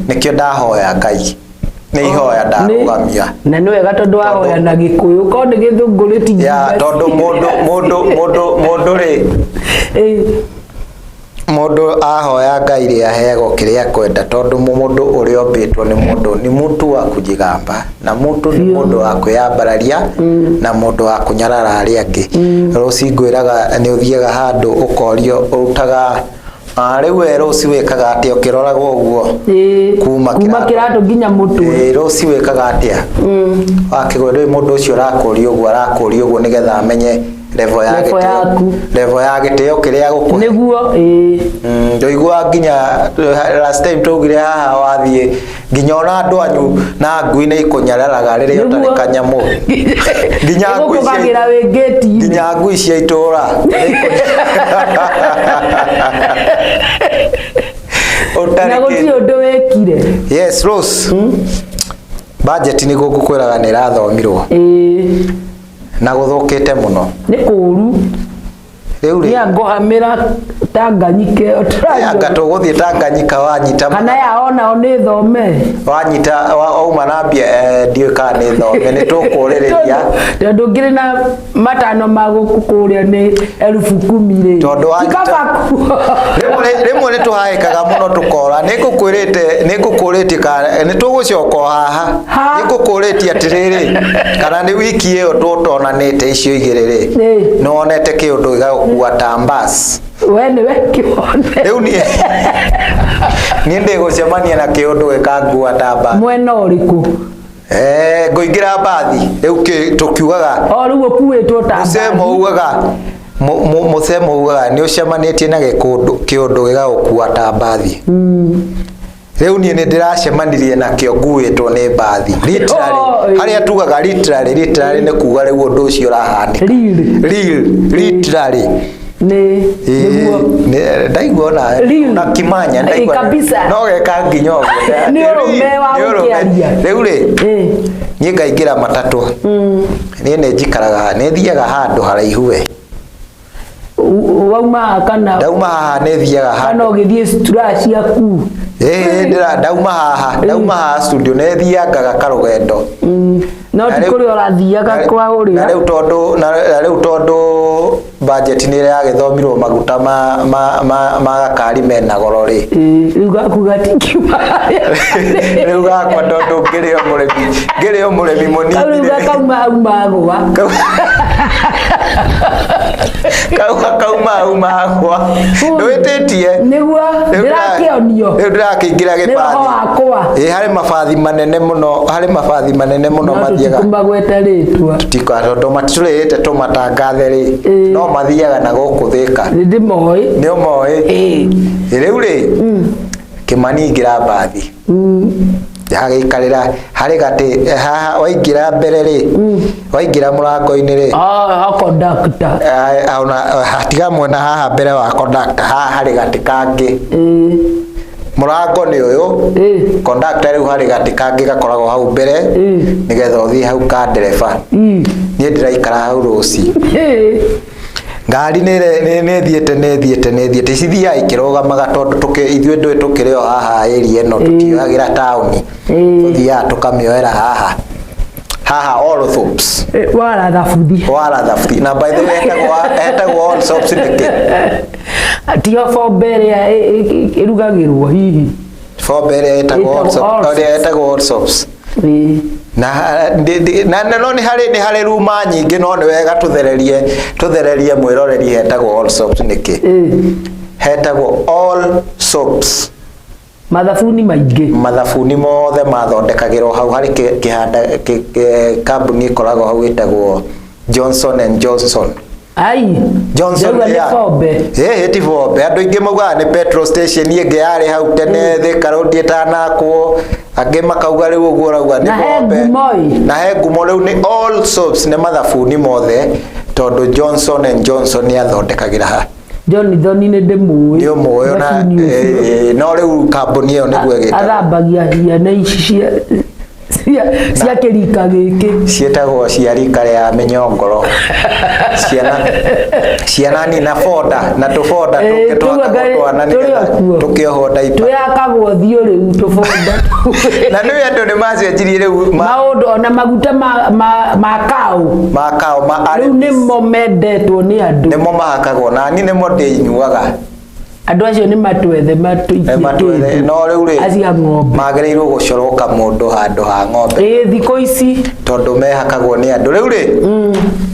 nĩkĩo ndahoya Ngai, nĩ ihoya ndarũgamia. Na nĩ wega tondũ wahoya na Gĩkũyũ, korwo nĩ Gĩthũngũ rĩtingiuga. Ya, tondũ mũndũ rĩ, mũndũ ahoya Ngai rĩ, aheagwo kĩrĩa akwenda, tondũ mũndũ ũrĩa ũmbĩtwo nĩ mũndũ ni mtu wa kujigamba na mũndũ nĩ mũndũ wa kwĩyambararia na mũndũ wa kũnyarara arĩa angĩ. Rũci ngwĩraga nĩ ũthiaga handũ ũkorio ũrutaga. Rĩu we Rũci wĩkaga atĩa ũkĩroragwo ũguo? Kuma kuma kĩratũ nginya mũtwe. Rũci wĩkaga atĩa wakĩgwa rĩu mũndũ ũcio ũrakũria ũguo, arakũria ũguo nĩgetha amenye level ya Level gĩtĩo, yaku. Level ya gĩtĩo kĩrĩa gũkũhe. Nĩguo, ĩĩ. Ndũiguaga nginya last time twaugire haha wathiĩ nginya ona andũ anyu na ngui nĩ ikũnyararaga rĩrĩa ũtarĩ kanyamũ, nginya ngui cia Ĩgũkũgagĩra wĩ ngĩti-inĩ. Nginya ngui cia itũra. Ũtarĩ Na gũtirĩ kĩndũ. ũndũ wĩkire. Yes, Rose, budget nĩguo ngũkwĩraga nĩ ĩrathomirwo na gũthũkĩte mũno. Nĩ kũũru. Rĩu rĩ, Nĩ angohamĩra Tanganyika ĩyo tũraigua. Anga tũgũthiĩ Tanganyika wanyita. Kana yao nao nĩ thome. Wanyita wauma na mbia, ndiũĩ kana nĩ thome, nĩ tũkũrĩrĩria. Tondũ ngĩrĩ na matano ma gũkũ kũrĩa nĩ 10,000 rĩ. Tondũ Ti kaba rĩmwe nĩ tũhaĩkaga mũno tũkora. Nĩ ngũkwĩrĩte kana nĩ tũgũcoka o haha. Ha? Nĩ ngũkũrĩtie atĩrĩrĩ, kana nĩ wiki ĩyo tũtonanĩte icio igĩrĩ rĩ, nĩ wonete kĩũndũ gĩgagũkua ta mbas? We nĩwe kĩone. Rĩu niĩ ndĩgũcemania na kĩũndũ gĩkangua ta mbathi. Mwena ũrĩkũ? Ngũingĩra mbathi rĩu tũkiugaga. O rĩu ũkuĩtwo ta mũcemo mbathi. Ugaga mũcemo ugaga nĩ ũcemanĩtie na gĩkũndũ kĩũndũ gĩgagũkua ta mbathi. Rĩu niĩ nĩ ndĩracemanirie nakĩo nguĩtwo nĩ mbathi literally. Oh, ĩĩ. Harĩa tugaga literally, literally nĩ kuga rĩu ũndũ ũcio ũrahanĩka. Real. Real, literally. Nĩ nĩguo. Ndaigua ona Real. na kimanya Ĩĩ, ndaigua kabisa. no geka nginya ũguo. Nĩ ũrũme wa Nĩ ũrũme. gũkĩaria. Rĩu rĩ, niĩ ngaingĩra matatũ. Niĩ nĩ njikaraga, nĩ thiaga handũ haraihu we. Wauma haha kana? Ndauma haha nĩ thiaga Kana handũ. ũgĩthiĩ citura ciaku? Ĩĩ, ndĩra ndauma haha studio nĩ thiangaga karũgendo. No Na ti kũrĩa ũrathiaga kwa na ũrĩa. rĩu tondũ budget nĩ ĩragĩthomirwo, maguta ma gakari mena goro rĩ. Ĩĩ, rĩu gaku gatingiuma. Rĩu gakwa tondũ ngĩrĩ o mũrĩmi Kau rĩu mũnini rĩ. gakauma hau magwa. Kauma hau magwa ndwĩtĩtie. Nĩguo. Rĩu Ndĩrakĩonio. Rĩu ndĩrakĩingĩra Nĩ roho gĩbathi. wakwa. Ĩ, harĩ mabathi manene mũno No mathiaga. tũtikumagweta rĩtwa. Tika tondũ matitũrĩte tũmatangathe rĩ, no mathiaga na gũkũ Thĩka. Nĩ ndĩmoĩ. Nĩ ũmoĩ. Ĩĩ. Rĩu rĩ, Kĩmani, ingĩra mbathi. Hagĩikarĩra harĩ gatĩ haha waingĩra mbere rĩ, waingĩra mũrango-inĩ rĩ, Ah, conductor. Ona hatiga mwena haha mbere wa conductor, haha harĩ gatĩ kangĩ. Mũrango nĩ ũyũ, conductor rĩu harĩ gatĩ kangĩ gakoragwo hau mbere, nĩgetha ũthiĩ hau ka ndereba. Niĩ ndĩraikara hau rũci. Ngari nĩ ĩthiĩte, nĩ ĩthiĩte, nĩ ĩthiĩte, cithiaga ikĩrũgamaga tondũ ithuĩ ndũĩ tũkĩrĩ o haha area ĩno, tũtioyagĩra taũni, tũthiaga tũkamĩoera haha haha All Soaps. Wara thabuthi. Wara thabuthi. Na by the way, etagwo All Soaps nĩkĩ? Tiyo bombe ĩrĩa ĩrugagĩrwo hihi. Bombe ĩrĩa ĩtagwo All Ĩtagwo Soaps, All ĩrĩa ĩtagwo All Soaps. Na no nĩ harĩ ruma nyingĩ, no nĩ wega tũthererie mwĩroreri hetagwo All Soaps nĩkĩ. Hetagwo All Soaps. Mathabuni maingĩ. Mathabuni mothe mathondekagĩrwo hau. Harĩ kĩhanda kambuni ĩkoragwo hau ĩtagwo Johnson and Johnson. Ai. Johnson. Ndauga nĩ bombe. Ĩĩ, ti bombe. Andũ aingĩ maugaga nĩ petrol station ĩngĩ yarĩ hau tene, Thika Road ĩtanakwo. Angĩ makauga rĩu ũguo ũrauga nĩ Na he bombe. ngumo ĩ. Na he ngumo rĩu nĩ All Soaps, nĩ mathabuni mothe tondũ Johnson and Johnson nĩ athondekagĩra ha. Jonathan nĩ ndĩmũĩ. Nĩ ũmũĩ ona. Thabuni ũcio. No rĩu kambuni ĩyo nĩguo ĩgĩtagwo. Athambagia ciana ici cia kĩrika gĩkĩ. Ciĩtagwo cia rika rĩa mĩnyongoro, ciana ni na boda na tũboda tũngĩ twakagwo twana tũrĩ o nĩgetha kuo. tũkĩohwo ndaipa. Twĩhakagwo thiũ rĩu tũbonda. Na nĩ andũ nĩ macenjirie rĩu Maũndũ ona maguta ma kaũ. Ma kao ma Rĩu nĩmo mendetwo nĩ andũ. Nĩmo mahakagwo na niĩ nĩmo ndĩnyuaga. Andũ acio nĩ matwethe matũikie Nĩ matwethe. kĩndũ. No rĩu rĩ, acio a ng'ombe magĩrĩirwo gũcorwo kamũndũ handũ ha ng'ombe. Ĩĩ, thikũ ici. Tondũ mehakagwo nĩ andũ rĩu rĩ.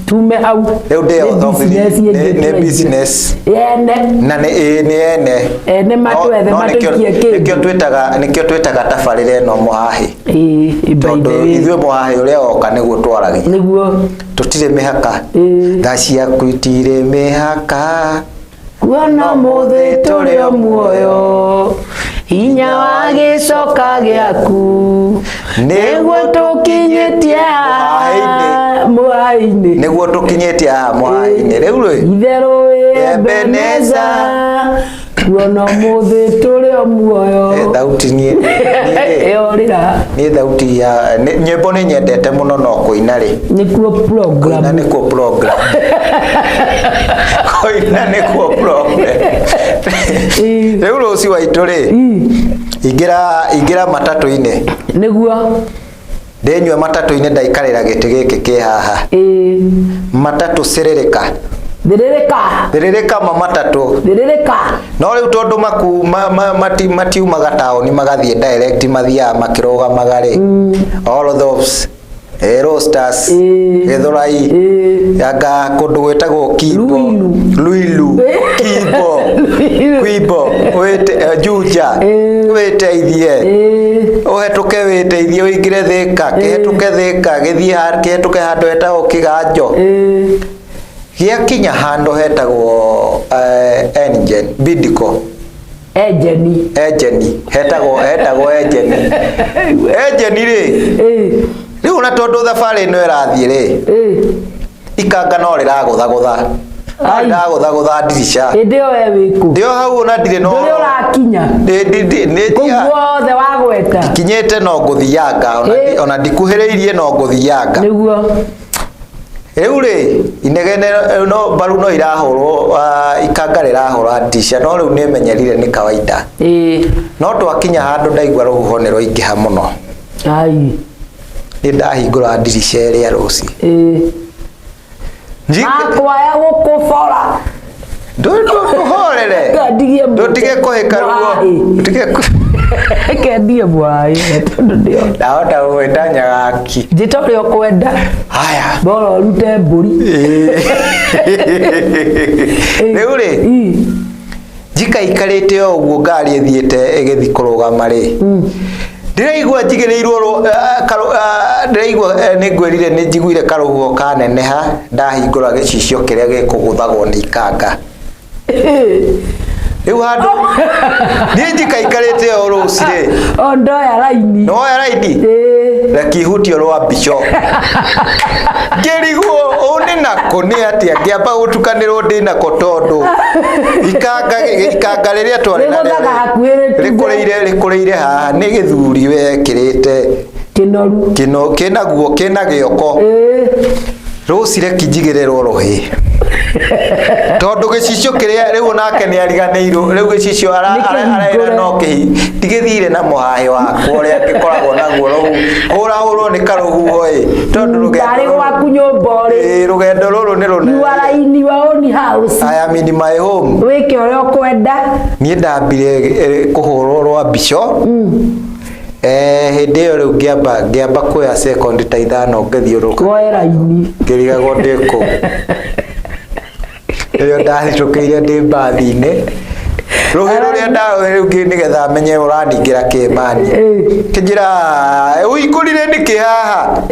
Tume hau. Rĩu ndĩyo Nĩ business ĩngĩ nĩ tũraingĩra. Business. Ene. Na nĩ ĩĩ, nĩ ene. Ene matwethe No nĩkĩo matũikie nĩkĩo kĩndũ. Nĩkĩo twĩtaga tabarĩra ĩno mũhahĩ. Ĩĩ, by Tondũ the way. ithuĩ mũhahĩ ũrĩa woka nĩguo twaragia. Nĩguo. Tũtirĩ mĩhaka. Tha ciaku itirĩ mĩhaka. Kuona mũthĩ tũrĩ o muoyo, hinya wa gĩcoka gĩaku nĩguo tũkinyĩtie haha mũhai-inĩ. Nĩguo tũkinyĩtie haha mũhahĩ-inĩ rĩu rĩ. Itherũ wĩ Ebeneza, kuona mũthĩ tũrĩ o muoyo. Thauti niĩ Ĩyo rĩra. Niĩ thauti ya nyĩmbo nĩ nyendete mũno, no kũina rĩ, nĩkuo kũina program. Nĩkuo program, kũina nĩkuo problem. Rĩu rũciũ waitũ rĩ, ingĩra matatũ-inĩ. Nĩguo. Ndĩnyue matatũ-inĩ, ndaikarĩra gĩtĩ gĩkĩ kĩ haha. Matatũ cĩrĩrĩka. Thĩrĩrĩka. Thĩrĩrĩka ma matatũ. Thĩrĩrĩka. No rĩu tondũ maku ma, ma, mati, matiumaga taũni magathiĩ direct, mathiaga makĩrũgamaga rĩ, all those Roasters, Gĩthũrai, anga kũndũ gwĩtagwo Kimbo. Ruiru. Luilu, Kimbo. Ruiru. Kwimbo wĩte Juja, wĩteithie, ũhetũke, wĩteithie, ũingĩre Thĩka, kĩhetũke Thĩka, gĩthiĩ kĩhetũke handũ hetagwo Kĩganjo, gĩakinya handũ hetagwo Engen Bidco. Enjeni. Engeni, hetagwo Engeni, Engeni rĩ. Rĩu na tondũ thabarĩ ĩno ĩrathiĩ rĩ, ikanga no rĩragũthagũtha, no Ai. rĩragũthagũtha ndirica. Hĩndĩ ĩyo we wĩkũ? Ndĩ o hau ona ndirĩ no Ndũrĩ ũrakinya. Nĩ kũu guothe wagweta. Kinyĩte no ngũthianga ona ona ndikuhĩrĩirie no ngũthianga. Nĩguo. Rĩu rĩ, inegene no mbaru no irahũrwo, ikanga rĩrahũra ndirica, no rĩu nĩ menyerire, nĩ kawaida. No twakinya handũ ndaigua rũhuho nĩ rwaingĩha mũno. Ai. Nĩ ndahingũra ndirica ĩrĩa rũci. Makwaya gũkũbora. Ndũhorere. Ndigie. Ndũtige kũhĩka ruo. Mũhaĩ. Ndũtige Kendie mwaĩ tondũ ndĩo. Ndahota gũgwĩta nyagaki. Njĩta ũrĩa ũkwenda. Haya. Bora ũrute mbũri. Rĩu rĩ, njikaikarĩte o ũguo, ngari ĩthiĩte ĩgĩthiĩ kũrũgama rĩ, ndĩraigua njigĩrĩirwo ndĩraigua nĩ ngwĩrire nĩ njiguire karũhuho kaneneha ndahingũra gĩcicio kĩrĩa gĩkũgũthagwo nĩ ikanga. Rĩu handũ niĩ njikaikarĩte o rũcirĩ. O ndoya raini. Nĩwoya raini? Ĩĩ. Reke ihutio rwa mbico. Ngĩrigwo ũũ nĩ nako nĩ atĩa ngĩamba gũtukanĩrwo ndĩ nako tondũ ikanga ikanga rĩrĩa twarĩ narĩo Rĩgũthaga hakuhĩ rĩtuge. rĩkũrĩire haha nĩ gĩthuri wekĩrĩte Kĩnoru. kĩno kĩnaguo kĩna gĩoko. Ĩĩ. Rũci reki njigĩrĩrwo rũhĩ tondũ gĩcicio kĩrĩa rĩu nake nĩ ariganĩirwo rĩu gĩcicio Nĩ araĩra kĩhingũre. no kĩhi ndigĩthire na mũhahĩ wakwa ũrĩa ngĩkoragwo naguo rũhu hũrahũrwo nĩ karũhuho ĩ tondũ rũgendo Tarĩ rũrũ gwaku nyũmba ũrĩ. Ĩ, rũgendo rũrũ nĩ You rũnene. are in your own house. I am in my home. Wĩke ũrĩa ũkwenda. Niĩ ndambire kũhũrwo rwa mbico hĩndĩ ĩyo rĩu ngĩamba kuoya sekondi ta 5 ngĩthiũrũrũka. Woe raini. Ngĩrigagwo ndĩ kũ. Rĩrĩa ndahĩtũkĩire ndĩ mbathi-inĩ rũhĩ rũrĩa ndarũhĩ rĩu nĩgetha menye ũraningĩra kĩmani. Kĩnjĩra ũhingũrire nĩkĩ haha?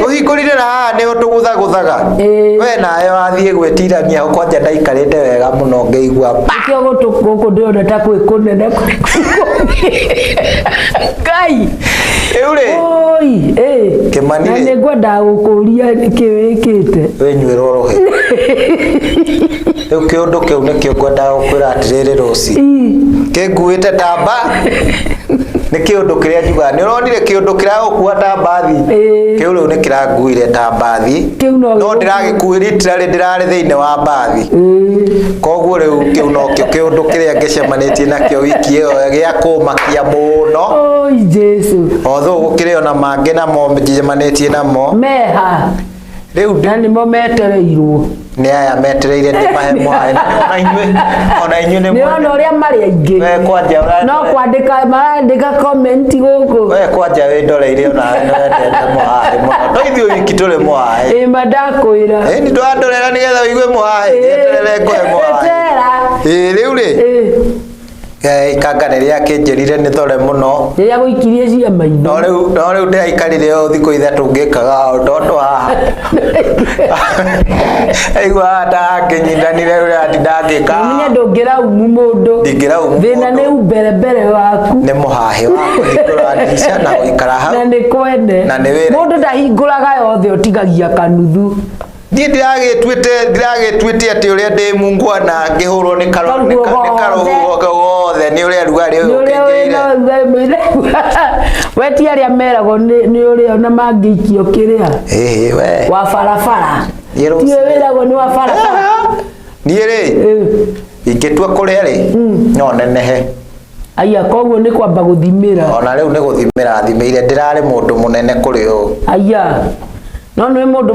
Ũhingũrire na haha nĩho tũgũthagũthaga. We nawe wathiĩ gwĩtirania ho kwanja ndaikarĩte wega mũno ngĩigua pa. Nĩkĩo gũtũ gũkũ ndĩrona ta kwĩ kũnene Ngai. Rĩu rĩ Oi, ĩ. Kĩmani Na rĩ. nĩngwendaga gũkũria nĩkĩ wĩkĩte. Wĩnyuĩrwo rũhĩ. Rĩu kĩũndũ kĩu nĩkĩo ngwendaga gũkwĩra atĩrĩrĩ rũci. Kĩnguĩte ta mba. Nĩ kĩũndũ kĩrĩa njugaga nĩ ũronire kĩũndũ kĩragũkua ta mbathi. Kĩu rĩu nĩ kĩranguire ta mbathi. Kĩu no no gĩgũkue. ndĩragĩkuire literally ndĩrarĩ thĩinĩ wa mbathi. Koguo rĩu kĩu nokĩo kĩũndũ kĩrĩa ngĩcemanĩtie nakĩo wiki ĩyo gĩa kũmakia mũno. Oi Jesu. Although gũkĩrĩ ona mangĩ namo njemanĩtie namo. Meha. Rĩu Na nĩmo metereirwo. Nĩ aya metereire ndĩmahe mwaĩ. Ona inyuĩ nĩ Nĩ ona ũrĩa marĩ aingĩ. We kwanja No kwandĩka marandĩka comment gũkũ. We kwanja wĩndoreire onawe nĩ wendete mũhaĩ mũno. To ithuĩ wiki tũrĩ mũhaĩ. Ĩ ma ndakwĩra. Ĩ nĩ ndwandorera nĩgetha ũigue mũhaĩ. Eterere ngũhe mũhaĩ. Etera. Ĩ rĩu rĩ. Ikanga rĩrĩa akĩnjĩrire nĩ thore mũno. Rĩrĩa gũikirie cia maitho. No rĩu ndĩraikarire o thikũ 3 ngĩkaga o tondũ haha. Aigua haha ta angĩnyitanire ũrĩa ndangĩka. Ũmenye ndũngĩraumu mũndũ. Ndingĩraumu Thĩna mũndũ. nĩ umbere mbere waku. Nĩ mũhahĩ wa kũhingũra ndirica na gũikara hau. Na nĩ kwene. Na nĩ wĩra. Mũndũ ndahingũraga yothe ũtigagia kanuthu. Niĩ ndĩragĩtuĩte atĩ ũrĩa ndĩ mungwana ngĩhũrwo nĩ karũhuho gothe nĩ ũrĩa rugarĩ ũyũ Nĩ ũrĩa ũkĩingĩire. wĩna rugarĩ. We ti arĩa meragwo nĩ ũrĩa ona mangĩikio kĩrĩa. Ĩĩ we. Wa barabara. Niĩ rũciũ. Tiwe wĩragwo nĩ wa barabara. Niĩ rĩ, ingĩtua kũrĩa rĩ, no nenehe. Aya, koguo nĩ kwamba gũthimĩra. Ona rĩu nĩ gũthimĩra thimĩire, ndĩrarĩ mũndũ mũnene kũrĩ ũũ. Aya. No nĩ mũndũ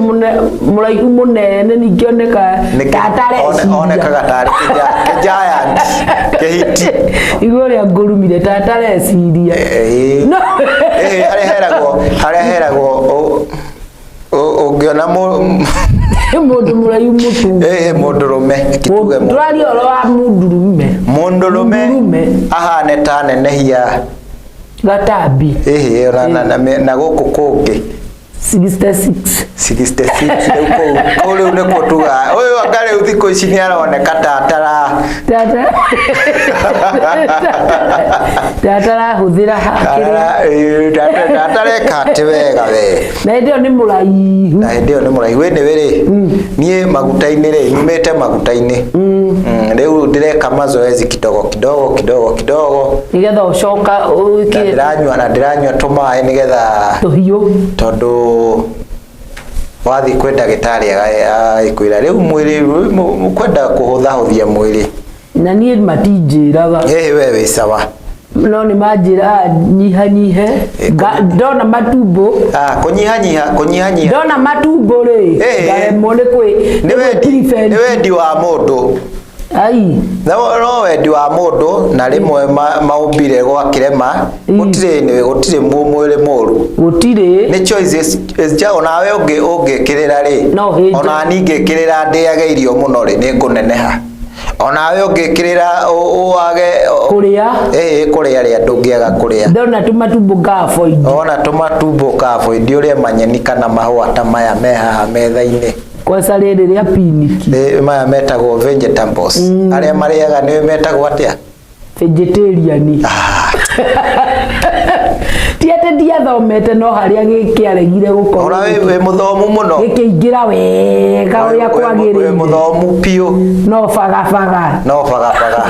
mũraihu mũnene ningĩ oneka ta atareciria. Onekaga tarĩ kĩ-giant, kĩhiti. Igũrũ rĩa ngũrumire ta atareciria. No. Harĩa heragwo, ũngĩona Mũndũ mũraihu mũtu. Mũndũrũme, kituge mũndũ. Tũraria ũhoro wa mũndũrũme. Mũndũrũme Mũndũrũme. ahane ta nenehia Gatambi. Na gũkũ kũngĩ. 66. 66 rĩu kũu rĩu nĩkuo tugaga. Ũyũ anga rĩu thikũ ici nĩ aroneka ta atara. Ta atarahũthĩra kĩrĩa. Ta atareka atĩ wega we. Na hĩndĩ ĩyo nĩ mũraihu. Na hĩndĩ ĩyo nĩ mũraihu. Ĩnĩ rĩ, niĩ maguta-inĩ rĩ, nyumĩte maguta-inĩ. Rĩu ndĩreka mazoezi kidogo kidogo kidogo kidogo. Nĩgetha ũcoka ũkĩ- Na ndĩranyua tũmaĩ nĩgetha Tũhiũ. Tondũ wathiĩ kwĩ ndagĩtarĩ agĩkwĩra rĩu mwĩrĩ kwenda kũhũthahũthia mwĩrĩ. Na niĩ matinjĩraga. Ĩĩ we wĩ sawa. No nĩ manjĩraga nyihanyihe. Ndona matumbo. Kũnyihanyiha, kũnyihanyiha. Ndona matumbo rĩ, ngaremwo nĩ kwĩ- Nĩ nĩ wendi, gwĩ prevent. nĩ wendi wa mũndũ. Ai. No wendi wa mũndũ na rĩmwe maumbire gwakĩrema, gũtirĩ nĩ gũtirĩ mwĩrĩ mũru. Gũtirĩ. Nĩ choices, onawe ũngĩkĩrĩra rĩ, No hĩnje. ona niĩ ngĩkĩrĩra ndĩage irio mũno rĩ, nĩ ngũneneha. Onawe ũngĩkĩrĩra wage Kũrĩa. Kũrĩa rĩa ndũngĩaga kũrĩa. Ndona tũmatumbo nga avoid. Ona tũmatumbo ka avoid ũrĩe manyeni kana mahũa ta maya me haha metha-inĩ. Kwaca rĩrĩ rĩa piniki. Nĩ maya metagwo vegetables. Arĩa marĩaga nĩ metagwo atĩa? Vegetarian. Ah, Ti atĩ ndiathomete, no harĩa gĩkĩaregire gũkorwo ora wĩ mũthomu mũno. Gĩkĩingĩra wega ũrĩa Wĩ kwagĩrĩire. Mũthomu biũ. No bagabaga. No bagabaga.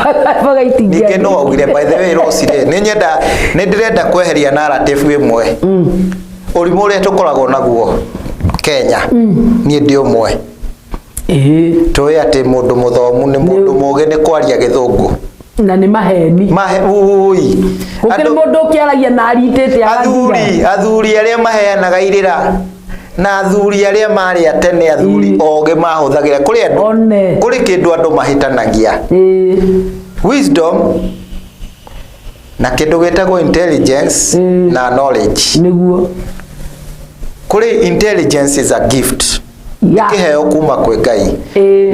Baga itingĩa. Ningĩ no augire, by the way, Rose rĩ, nĩ nyenda, nĩ ndĩrenda kweheria narrative ĩmwe, ũrimũ ũrĩa tũkoragwo naguo Kenya. Niĩ ndĩ ũmwe. Tũĩ atĩ mũndũ mũthomu nĩ mũndũ mũgĩ nĩ kwaria gĩthũngũ. Na nĩ maheni. Mahe ui. Gũkĩrĩ mũndũ ũkĩaragia na aritĩte agathira. Athuri arĩa maheanaga irĩra na athuri arĩa marĩ a tene, athuri ogĩ mahũthagĩra kũrĩ andũ One. kũrĩ kĩndũ andũ mahĩtanagia, wisdom na kĩndũ gĩtagwo intelligence na knowledge. Kũrĩ intelligence is a gift, kĩheo kuma kwĩ Ngai,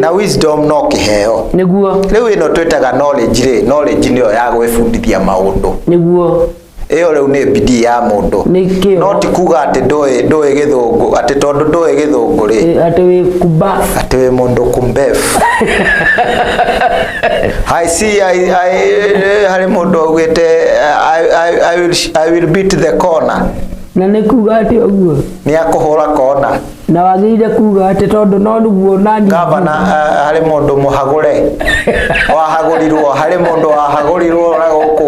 na wisdom no kĩheo. Rĩu ĩno twĩtaga knowledge rĩ, knowledge nĩyo ya gwĩbundithia maũndũ. Ĩyo rĩu nĩ bidii ya mũndũ. Nĩ kĩo. No ti kuga atĩ ndũĩ gĩthũngũ, atĩ tondũ ndũĩ gĩthũngũ rĩ, Atĩ wĩ kumba. Atĩ wĩ mũndũ kumbefu. I see I, harĩ mũndũ augĩte, I will beat the corner." Na nĩ kuga atĩ ũguo? Nĩ akũhũra kona. Na wagĩrĩire kuga atĩ tondũ no nĩguo nani. Gavana, harĩ mũndũ mũhagũre wahagũrirwo, harĩ mũndũ wahagũrirwo na gũkũ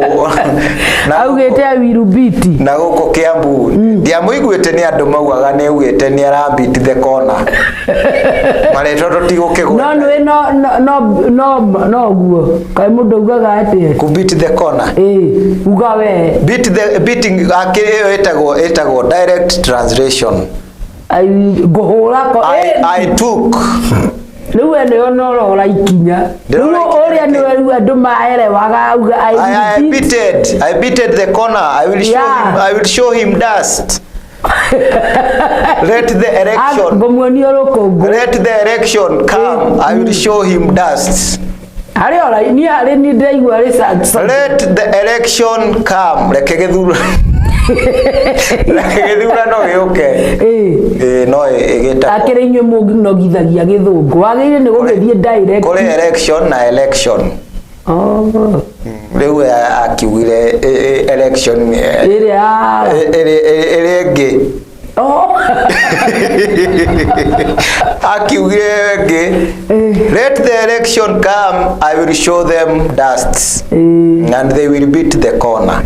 na Augĩte "I will beat." Na gũkũ Kiambu ndiamũiguĩte, nĩ andũ maugaga nĩ augĩte nĩ ara beat the corner, marĩtwa No. Tũtigũkĩgweta. Nĩ no no no no no guo kaĩ mũndũ augaga atĩ Ku beat the corner. Ĩ uga we. Beat the beating akĩrĩ ĩyo ĩtagwo direct translation. I will ngũhũra ko. I took. Rĩu we nĩyo norora ikinya rĩu. Ndĩrora ikinya. Ũrĩa nĩwe rĩu andũ maerewaga auga "I I will beat." beated I beated the corner. I will show him, I will show him dust. Let the election Ngũmuonia rũkũngũ. Let the election come, I will show him dust. Harĩ ora niĩ harĩ niĩ ndĩraigua rĩ Let the election come, reke gĩthurano gĩũke. Ĩ no ĩgĩtagwo Akĩrĩ inyuĩ mũnogithagia gĩthũngũ, wagĩrĩire nĩ gũgĩthiĩ direct. Kũrĩ election na election. Oh. Rĩu akiugire election ĩrĩa ya ĩrĩa ĩngĩ. Oh. Akiugire ĩngĩ, "Let the election come, I will show them dust and they will beat the corner."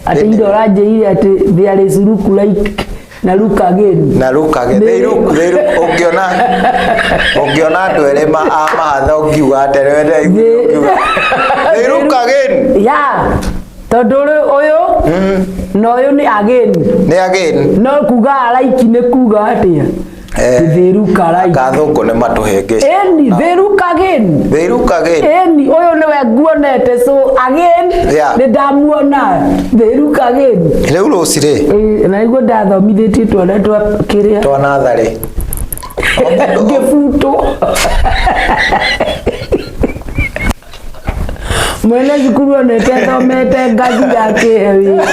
Atĩ indo ũranjĩire atĩ there is look like na look again. Na look again, they look ũngĩona andũ erĩ a mahatha ũngiuga atĩrĩ, ũngiuga they look again. Ya tondũ ũyũ na ũyũ nĩ again. Nĩ again. No kuga alike nĩ kuga atĩa? They look alike. Gathũngũ nĩ matũhĩngĩca. Ĩni they look again. They look again. Ĩni ũyũ nĩwe nguonete, so again nĩ ndamuona, they look again. Rĩu rũci rĩ, Ĩ, na nĩguo ndathomithĩtie twana twa kĩrĩa twa natharĩ. Ngĩbutwo mwene cukuru onete thomete ngathi ya kĩhe wĩra.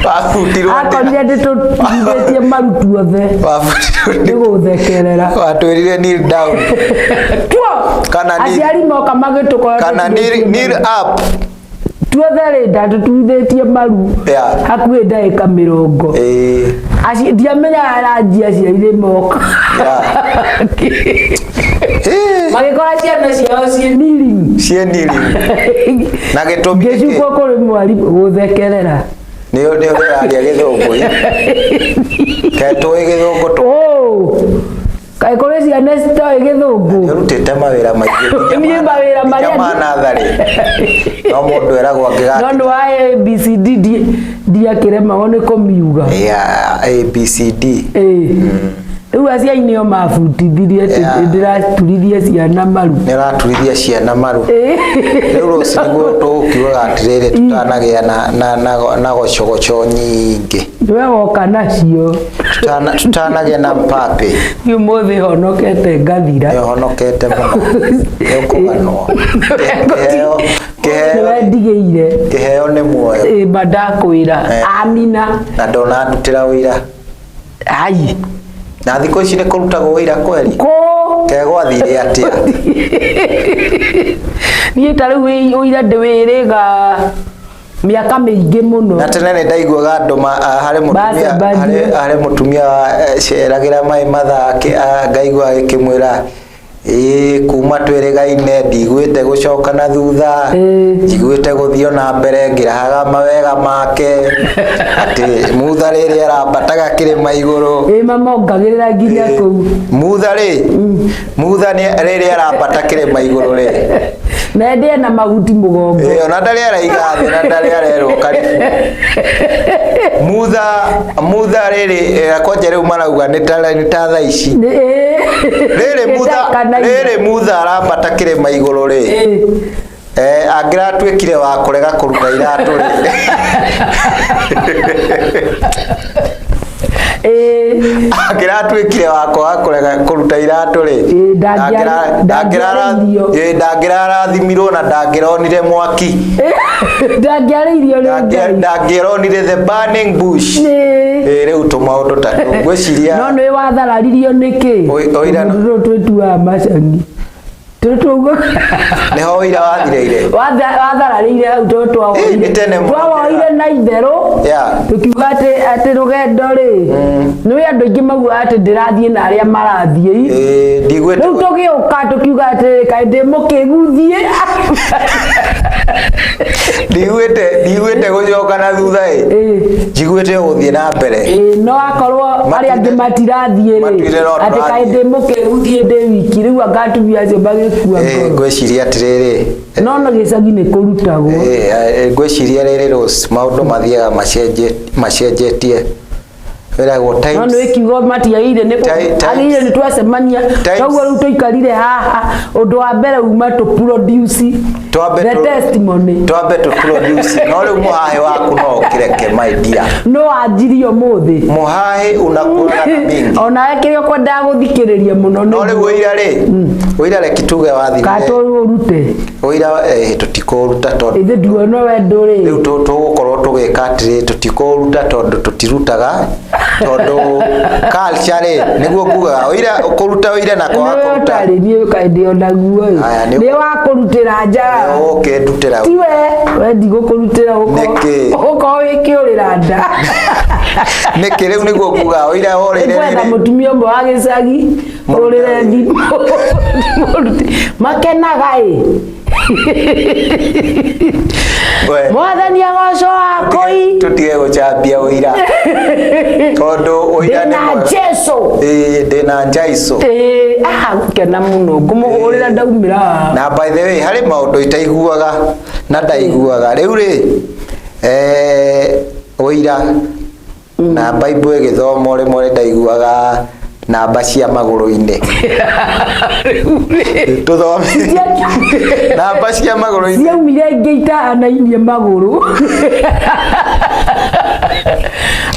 Wabutirwo Akorire ndĩtũturithĩtie maru tuothe. Wabutirwo nĩ gũthekerera. Watwĩrire kneel down. Tuo Kana aciari moka magĩtũkora kana kneel up. Tuothe rĩ ndatũturithĩtie maru hakuhĩ ndagĩka 20. Ndiamenyaga aranjia aciari nĩ moka. Magĩkora ciana ciao ciĩ kneeling. Ciĩ kneeling na gĩtũmi nĩkĩ? Ngĩcukwo kũrĩ mwarimũ gũthekerera. Nĩ ũraria gĩthũngũ ĩ ketũĩ gĩthũngũ tũ. Oh, kaĩ kũrĩ ciana citoĩ gĩthũngũ? Nĩ ũrutĩte mawĩra maingĩ. Niĩ mawĩra nginya marĩa ma natharĩ no mũndũ eragwo no angĩgaki nĩ wa ABCD ndiakĩremagwo nĩ kũmiuga. Ya A B C D. Ĩĩ. Rĩu aciari nĩo mabundithirie atĩ ndĩraturithie ciana maru. Nĩ ũraturithia ciana maru. Rĩu rũci nĩguo tũgũkiugaga atĩrĩrĩ, tũtanagĩa na gocogoco nyingĩ. Nĩwe woka nacio. Tũtanagĩa na mpapĩ. Niĩ ũmũthĩ honokete ngathira. Nĩ ũhonokete mũno, nĩ ũkũganwo kĩheo kĩheo. Nĩwe ndigĩire. Kĩheo nĩ muoyo. Ĩ ma ndakwĩra. Amina. Na ndũnandutĩra wĩra. Ai. Na thikũ ici nĩ kũrutagwo wĩira kweri? Kũ Kegwathire atĩa? Niĩ ta rĩu ũira ndĩwĩrĩga mĩaka mĩingĩ mũno. Na tene nĩ ndaiguaga andũ harĩ mũtumia Bacemania. harĩ mũtumia ceragĩra maĩ mathaa ngaigua agĩkĩmwĩra ĩĩ kuma twĩrĩgaine ndiguĩte gũcoka na thutha, njiguĩte gũthiĩ ona mbere ngĩrahaga mawega make, atĩ mutha rĩrĩa arambataga kĩrĩma igũrũ. Ĩ mamongagĩrĩra nginya kũu. Mutha rĩ, mutha nĩ rĩrĩa arambata kĩrĩma igũrũ rĩ, Na ndĩe na mahuti mũgongo. Ĩ, ona ndarĩ araiga thĩ na ndarĩ arerwo karibu. Mutha mutha rĩrĩ, kwanja rĩu marauga nĩ ta thaa ici. Rĩrĩ mutha, rĩrĩ mutha arambata kĩrĩma igũrũ rĩ, angĩratuĩkire wa kũrega kũruta iratũ rĩ, angĩratuĩkire wa kwaga kũrega kũruta iratũ rĩ, ndangĩarĩirio. Ndangĩrarathimirwo na ndangĩronire mwaki. Ndangĩarĩirio nĩ Ngai. Ndangĩronire the burning bush. Rĩu tũmaũndũ ta tũu ngwĩciria. No nĩ wathararirio nĩkĩ? Ũira Tũndũ twĩtuaga macangi tũtũguo. Nĩho ũira wathireire. Wathararĩire hau tondũ Ĩ, nĩ tene mũno. twawoire na itherũ. Tũkiuga atĩ rũgendo rĩ, nĩ andũ aingĩ maugaga atĩ ndĩrathiĩ na arĩa marathiĩ. Ĩ, ndiguĩte. Rĩu tũgĩũka tũkiuga atĩ kaĩ ndĩ mũkĩgu thiĩ. Ndiguĩte gũcoka na thutha ĩ. Njiguĩte gũthiĩ na mbere. Ĩ, no akorwo arĩa angĩ matirathiĩ rĩ, Matuire no atĩ kaĩ tũrathiĩ. ndĩ mũkĩgu thiĩ ndĩ wiki, rĩu anga atumia acio magĩkua ngoro. Ngwĩciria atĩrĩrĩ, No no gĩcagi nĩ kũrutagwo. Ngwĩciria rĩrĩ Rose, maũndũ mathiaga macenjetie, wĩragwo No times nĩ kiugo matiagĩrĩire nĩ agĩrĩire nĩ twacemania. Toguo rĩu tũikarire haha, ũndũ wa mbere uma tũ produce Twambe the testimony. Twambe tũ produce, no rĩu mũhahĩ waku no ũkĩreke, my dear. No wanjirie ũmũthĩ. Mũhahĩ unakuaga na mingi. Onawe kĩrĩa ũkwendaga gũthikĩrĩria mũno No rĩu ũira rĩ, ũira reke tuge wathirire. Ka tũũrute? Ũira, tũtikũũruta tondũ Ithuĩ nduona we ndũrĩ. Rĩu tũgũkorwo tũgĩka atĩrĩ, tũtikũũruta tondũ tũtirutaga, tondũ culture rĩ, nĩguo ngugaga ũira kũruta ũira na kwaga Nĩwe kũruta. ũtarĩ niĩ kaĩ ndĩ onaguo ĩ. Aya, Nĩ wakũrutĩra nja. Ũkĩndutĩra. Tiwe we ndigũkũrutĩra. Nĩkĩ? Ũkorwo wĩkĩũrĩra nda. Nĩkĩ? Rĩu nĩguo ngugaga ũira worĩire Ngwetha rĩrĩ. mũtumia ũmwe wa gĩcagi ũrĩre thimũ makenaga ĩ. We, Mwathani agocwo wakũi. Tũtige gũcambia ũira tondũ ũira nĩ Ndĩna mwega. Jesu. Ĩĩ, ndĩna njaico. Ĩĩ, aha gũkena mũno ngũmũhũrĩra ndaumĩra haha. Na by the way, harĩ maũndũ itaiguaga na ndaiguaga rĩu rĩ, ũira na Bible ĩgĩthomwo rĩmwe nĩ ndaiguaga namba cia magũrũ-inĩ, tũthome namba cia magũrũ-inĩ. Ciaumire ingĩ itahanainie magũrũ,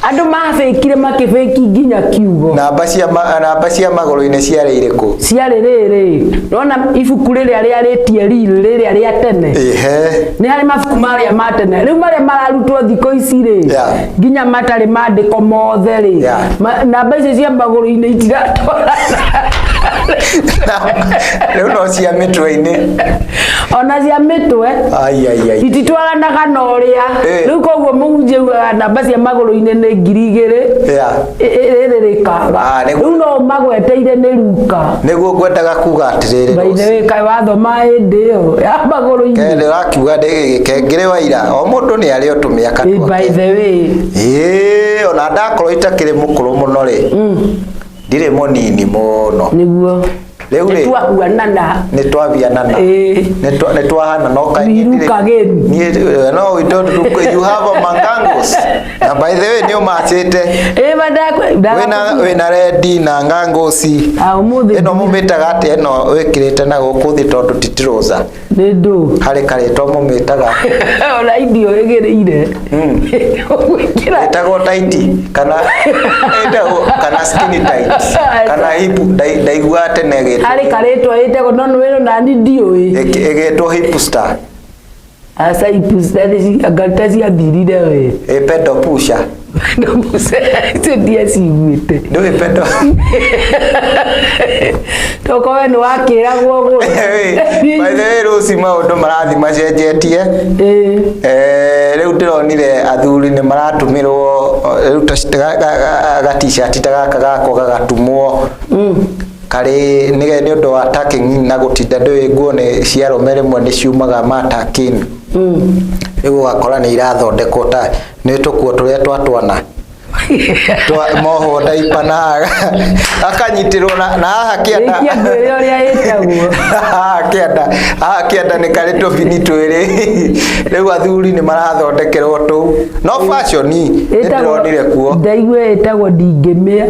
andũ mabĩkire makĩbĩki nginya kiugo. Namba cia magũrũ-inĩ ciarĩ irĩkũ? Ciarĩ rĩrĩ, nona ibuku rĩrĩa rĩarĩtie real rĩrĩa rĩa tene. Nĩ harĩ mabuku marĩa ma tene, rĩu marĩa mararutwo thikũ ici rĩ, nginya matarĩ mandĩko mothe rĩ, namba icio cia magũrũ-inĩ itiratwarana. Rĩu no cia mĩtwe-inĩ. Ona cia mĩtwe Ai, ai, ai. ititwaranaga na ũrĩa. Rĩu koguo mũhunjia augaga namba cia magũrũ-inĩ nĩ 2000 rĩrĩ rĩkaga. Ah, Rĩu no ũmagweteire nĩ Luka. Nĩguo ngwendaga kuga atĩrĩrĩ, By the way, kaĩ wathoma hĩndĩ ĩyo ya magũrũ-inĩ? Kende ũrakiuga ndĩgĩkengere wa ira, o mũndũ nĩ arĩ o tũmĩaka Ĩ, by twake. the way. Ĩĩ, ona ndakorwo itakĩrĩ mũkũrũ mũno rĩ, ndirĩ mũnini mũno. Nĩguo. Rĩu rĩ, Nĩtwahuanana. Nĩ twabianana. Nĩ twahana no kaĩ We look again. Niĩ no we don't look, you have a mangangos na by the way nĩ ũmacĩte. Ĩ, Wĩna rendi na ngangoci. Ah, ũmũthĩ Ĩno mũmĩtaga atĩa ĩno wĩkĩrĩte na gũkũ thĩ tondũ ti trouser? Nĩ ndũ. Harĩ karĩtwa mũmĩtaga. Ona indio ĩgĩrĩire. Gwĩkĩra. Ĩtagwo tight kana ĩtagwo kana skinny tight kana hip, ndaiguaga tene ĩgĩtwo Harĩ karĩtwa ĩtagwo no nĩ nani ndiũĩ. Ĩgĩtwo hipster. Aca, hipster anga ta ciathirire we. Ĩ, pedal pusher. Pendo mũcere icio ndiaciguĩte. Ndũĩ pendo? Tokorwo nĩ wakĩragwo gũra. By the way, rũci maũndũ marathiĩ macenjetie. Ĩĩ. Rĩu ndĩronire athuri nĩ maratumĩrwo rĩu ga t-shirt ta gaka gakwa gagatumwo karĩ nĩ ũndũ wa tucking na gũtinda. Ndũĩ nguo nĩ cia arũme rĩmwe nĩ ciumaga ma tucking. Rĩu ũgakora nĩ irathondekwo ta nĩ tũkuo tũrĩa twa twana twa mohwo ndaipa na akanyitĩrwo na haha kĩanda. Rĩkia ngwĩre ũrĩa ĩtagwo. Haha kĩanda nĩ karĩ tũbini twĩrĩ. Rĩu athuri nĩ marathondekerwo tũu, no fashion nĩ ndĩronire kuo. Ndaigua ĩtagwo ndingĩmĩa.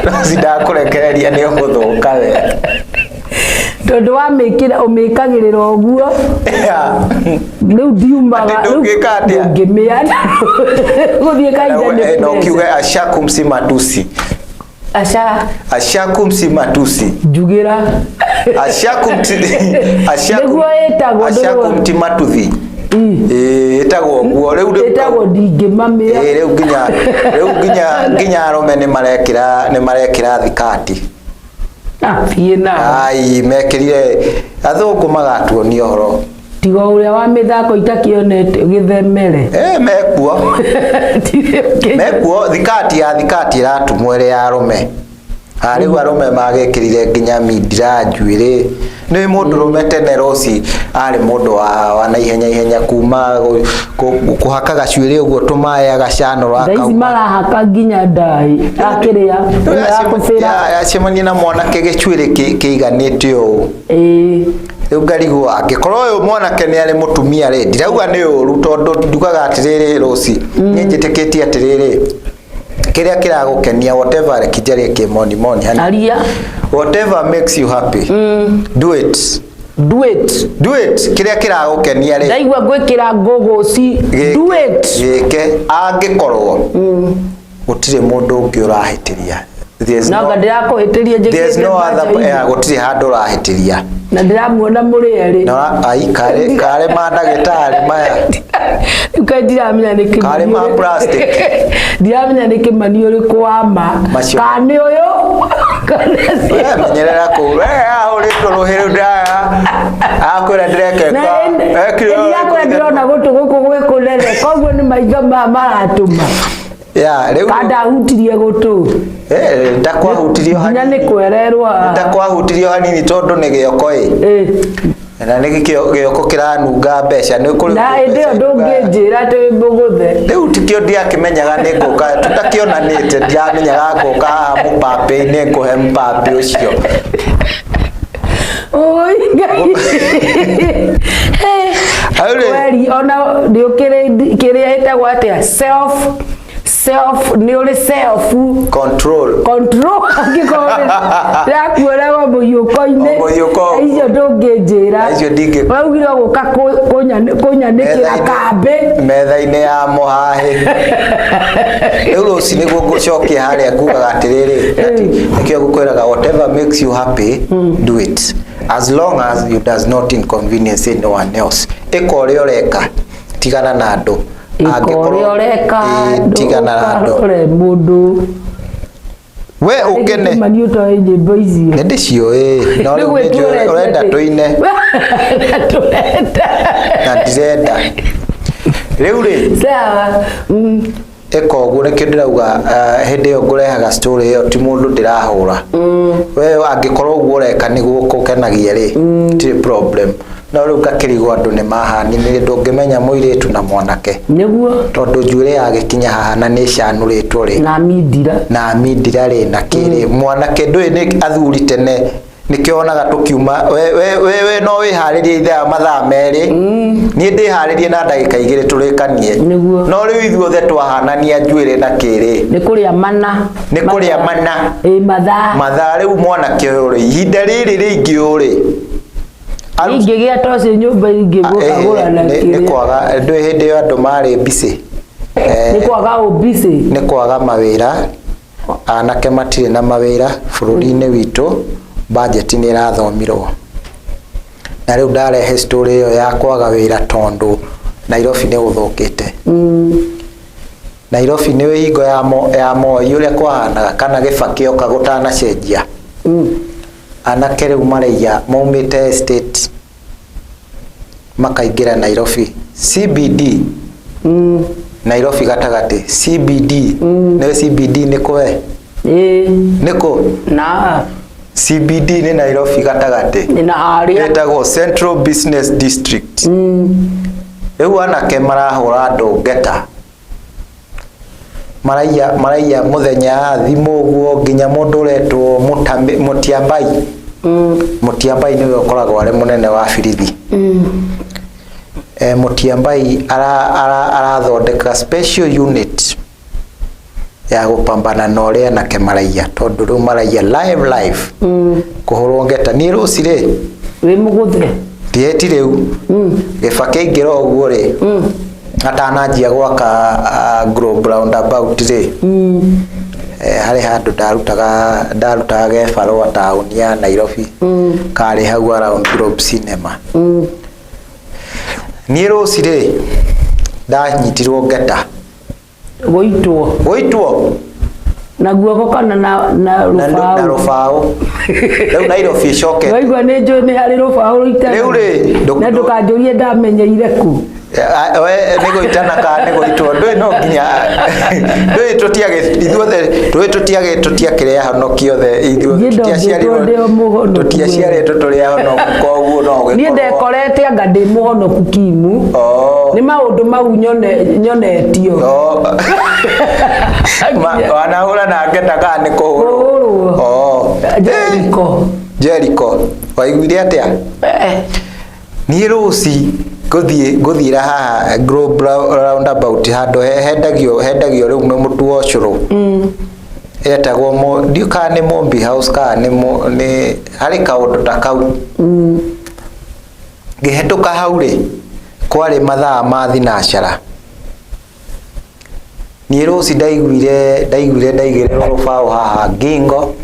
Rosi, ndakũrekereria nĩ ũgũthũka we. Tondũ wamĩkĩra ũmĩkagĩrĩra ũguo rĩu ndiumaga. Atĩ ndũngĩka atĩa? Ndũngĩmĩa gũthiĩ kahinda nĩ Na ũkiuge pressure. Ashakum si matusi. Aca. Ashakum si matusi. Njugĩra. Ashakum ti ashakum. Nĩguo ĩtagwo. Ashakum ti matuthi. Ĩĩ, ĩtagwo ũguo rĩu. Ĩtagwo ndingĩmamĩa. Ĩĩ, rĩu nginya arũme nĩ marekĩra thikati. Ah, thiĩ nawe. Ai, mekĩrire athũngũ magatuonia ũhoro. Tiga ũrĩa wa mĩthako itakĩonete gĩthemere. Mekuo. Ndirĩ Mekuo thikati ya thikati ĩratumwo ĩrĩ ya arũme. Ah, rĩu arũme magĩkĩrire nginya mindira njuĩrĩ. Nĩ mũndũrũme tene Rosi arĩ mũndũ wa na ihenya ihenya kuma kũhaka gacuĩrĩ ũguo tũmaĩ agacanũra. Thaa ici akauma. Marahaka nginya ndai akĩrĩa ĩno ya kũbĩra. Acemania na mwanake gĩcuĩrĩ kĩiganĩte ũũ. Rĩu ngarigwo angĩkorwo ũyũ mwanake nĩ arĩ mũtumia rĩ, ndirauga nĩ ũru tondũ ndugaga atĩrĩrĩ, Rosi, niĩ njĩtĩkĩtie atĩrĩrĩ, kĩrĩa kĩragũkenia, whatever, rekinjarie kĩmonimoni hani. Aria. Whatever makes you happy, do it. Do it. Do it. Kĩrĩa kĩragũkenia rĩ, Ndaigua ngwĩkĩra ngũgũci, do it. Gĩke angĩkorwo gũtirĩ mũndũ ũngĩ ũrahĩtĩria. There's No anga ndĩrakũhĩtĩria there's njĩkĩrĩte no other mbaca eh, gũtirĩ handũ ũrahĩtĩria. Na ndĩramuona mũrĩ erĩ. Na ai, karĩ ma ndagĩtarĩ maya. Rĩu kaĩ ndiramenya nĩ Karĩ kĩmani ma plastic. Ndiramenya nĩ kĩmani ũrĩkũ wa ma. Macio. Kana nĩ ũyũ kana We, menyerera kũu we ahũrĩtwo rũhĩ rĩu ndaya akwĩra ndĩrekeka. Na ĩndĩ ndĩrona gũtũ gũkũ gwĩ kũnene, koguo nĩ maitho maya maratũma. Ya rĩu. Kandahutirie gũtũ. Ndakwahutirio nginya nĩ hanini. kwererwo haha. Ndakwahutirio hanini tondũ nĩ gĩoko ĩ. Na nĩ gĩoko kĩranunga mbeca nĩ kũrĩ. Na hĩndĩ ĩyo ndũngĩnjĩra atĩ wĩ mũgũthe. Rĩu tikĩo ndiakĩmenyaga nĩ ngũka, tũtakĩonanĩte, ndiramenyaga ngũka haha mũpapĩ-inĩ ngũhe mũpapĩ ũcio. Oi Ngai. Hau rĩ. Kweri ona nĩ ũkĩrĩ kĩrĩa ĩtagwo atĩa, self nĩ ũrĩ self control. Control angĩkorwo ndĩrakuonaga mũhiũko-inĩ. O mũhiũko. Icio ndũngĩnjĩra. Icio ndingĩ- Waugire ũgũka kũnyanĩkĩra kambĩ. Metha-inĩ ya mũhahĩ. Rĩu rũci nĩguo ngũcokia harĩa ngugaga atĩrĩrĩ, atĩ nĩkĩo ngũkwĩraga, whatever makes you happy, do it, as long as you does not inconvenience anyone else. Ĩka ũrĩa ũreka, tigana na andũ. Ĩka ũrĩa ũreka. Tigana na andũ. Ndũkarore mũndũ. We ũkene. Kĩmani ũtoĩ nyĩmbo icio. Nĩ ndĩciũĩ, no rĩu nĩ njũĩ ũrenda tũine. Tũrenda. Na ndirenda rĩu rĩ. Sawa. Ĩka ũguo nĩkĩo ndĩrauga, hĩndĩ ĩyo ngũrehaga story ĩyo ti mũndũ ndĩrahũra. We angĩkorwo ũguo ũreka nĩguo kũkenagia rĩ, tirĩ problem, no rĩu ngakĩrigwo andũ nĩ mahaninire, ndũngĩmenya mũirĩtu na mwanake. Nĩguo. Tondũ njuĩrĩ yagĩkinya haha na nĩ ĩcanũrĩtwo rĩ, na mindira. Na mindira rĩ, na kĩrĩ mwanake ndũĩ nĩ athuri tene nĩkĩo wonaga tũkiuma we no wĩharĩrie ithaa mathaa 2, niĩ ndĩharĩrie na ndagĩka 2 tũrĩkanie. Nĩguo. No rĩu ithuothe twahanania njuĩrĩ na kĩrĩ. Nĩ kũrĩa mana. Nĩ kũrĩa mana. Ĩ mathaa. Mathaa. Rĩu mwanake ũyũ rĩ, ihinda rĩrĩ rĩingĩ ũyũ rĩ Ingĩgĩa toci nyũmba ingĩgũkagũra na nĩ kĩrĩa. kwaga ndũĩ hĩndĩ ĩyo andũ marĩ busy. Nĩ kwaga ũbicĩ. Nĩ kwaga mawĩra, anake matirĩ na mawĩra bũrũri-inĩ witũ, budget nĩ ĩrathomirwo na rĩu ndarehe story ĩyo ya kwaga wĩra tondũ Nairobi nĩ gũthũkĩte. Nairobi nĩ hingo ya Moi ũrĩa kwahanaga kana Gĩbakĩ oka gũtanacenjia. Anake rĩu maraiya maumĩte estate makaingĩra Nairobi CBD. Nairobi gatagatĩ CBD. Nĩ CBD nĩ kũ we? Ĩĩ. Nĩ kũ? Na CBD nĩ Nairobi gatagatĩ. Na harĩa Ĩtagwo Central Business District. Rĩu anake marahũra andũ ngeta, maraiya maraiya mũthenya thimũ ũguo, nginya mũndũ ũretwo Mũtiambai. Mũtiambai nĩwe ũkoragwo arĩ mũnene wa birithi. Mũtiambai arathondeka special unit ya gũpambana na ũrĩa anake maraiya, tondũ rĩu maraiya live live, kũhũrwo ngeta. Niĩ rũci rĩ Wĩ mũgũthe. Tieti rĩu Gĩbakĩ aingĩra ũguo rĩ, atananjia gwaka Globe roundabout rĩ, harĩ handũ ndarutaga gebarũa taũni ya Nairobi, karĩ hau around Globe Cinema. Niĩ rũci rĩ ndanyitirwo ngeta. Gũitwo. Gũitwo. Na guoko kana na na rũbaũ? Rũbaũ. Rĩu Nairobi ĩcokete. Waigua nĩ njũĩ nĩ harĩ rũbaũ rũitanaga. Rĩu rĩ, Na ndũkanjũrie ndamenyeire kũ. We nĩ gũitana kana nĩ gũitwo, ndũĩ no nginya ndũĩ tũtiagĩ ithuothe ndũĩ tũtiagĩ tũtiakĩrĩ ahonoki othe ithuothe. Niĩ ndũngĩtwo Tũtiaciarirwo ndĩ o mũhonoku. Tũtiaciarĩtwo tũrĩ ahonoku, koguo no Niĩ gĩkorwo ndekorete anga ndĩ mũhonoku kimu. Oh. Nĩ maũndũ mau nyonetio. Oh. Wanahũra na ngeta kana nĩ kũhũrwo? Kũhũrwo. Oh. Jericho. Jericho waiguire atĩa? Eh. Niĩ rũci ngũthiĩ ngũthiĩra haha Globe roundabout, handũ hendagio rĩu mũtu wa ũcũrũ. Etagwo ndiũ kana nĩ Mombi House kana nĩ harĩ kaũndũ ta kau. Ngĩhetũka hau rĩ, kwarĩ mathaa ma thinacara. Niĩ rũci ndaiguire ndaigĩrĩrwo rũbaũ haha ngingo.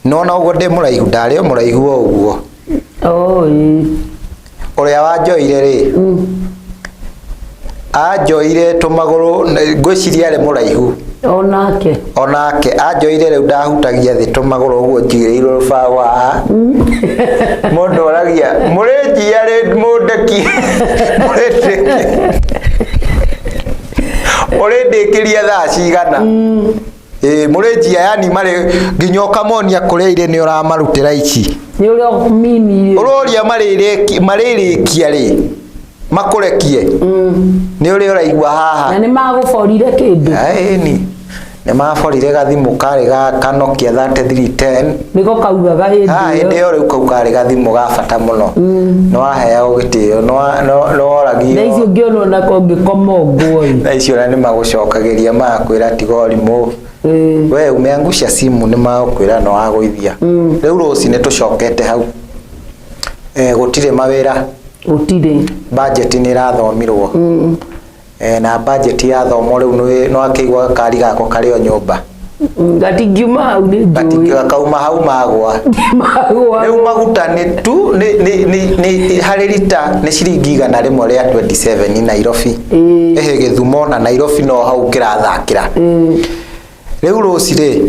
Nona ũguo ndĩ mũraihu, ndarĩ o mũraihu o ũguo. Oh, ĩĩ. Ũrĩa wanjoire rĩ, anjoire tũmagũrũ, ngwĩciria arĩ mũraihu. Onake. Onake anjoire, rĩu ndahutagia thĩ tũmagũrũ ũguo njigĩrĩirwo rũbaũ haha. Mũndũ oragia mũrĩ njia rĩ, mũndeki mũrĩndĩkĩria thaa cigana? Ĩĩ, mũrĩ njia, yani marĩ nginya ũkamonia kũrĩa irĩ nĩ ũramarutĩra ici. Nĩ ũrĩa mini. Ũroria marĩrĩkia rĩ makũrekie, nĩ ũrĩa ũraigua haha. Na nĩ magũborire kĩndũ? Ĩni, nĩ maborire gathimũ karĩ ga Kanokia 3310. Nĩko kaugaga hĩndĩ Ah, ĩyo. Hĩndĩ ĩyo rĩu kau karĩ gathimũ ga bata mũno, nĩ waheagwo gĩtĩo, nĩ Na icio woragio. ũngĩonwo nako ũngĩkoma ũguo ĩ. Thaa icio ona nĩ magũcokagĩria, magakwĩra tiga ũrimũ. We umeangusha simu, nĩ magũkwĩra nĩ wagũithia. Rĩu rũcinĩ tũcokete hau. Gũtirĩ mawĩra. Gũtirĩ. Budget nĩ ĩrathomirwo. Na budget yathomwo rĩu nĩ wakĩigua gakari gakwa karĩ o nyũmba. Gatingiuma hau nĩ njũĩ. Gakauma hau magwa. Magwa. Rĩu maguta nĩ tu nĩ harĩ rita nĩ ciringi 127 Nairobi. Ĩhĩ, Gĩthumo na Nairobi no hau kĩrathakĩra. Rĩu rũci rĩ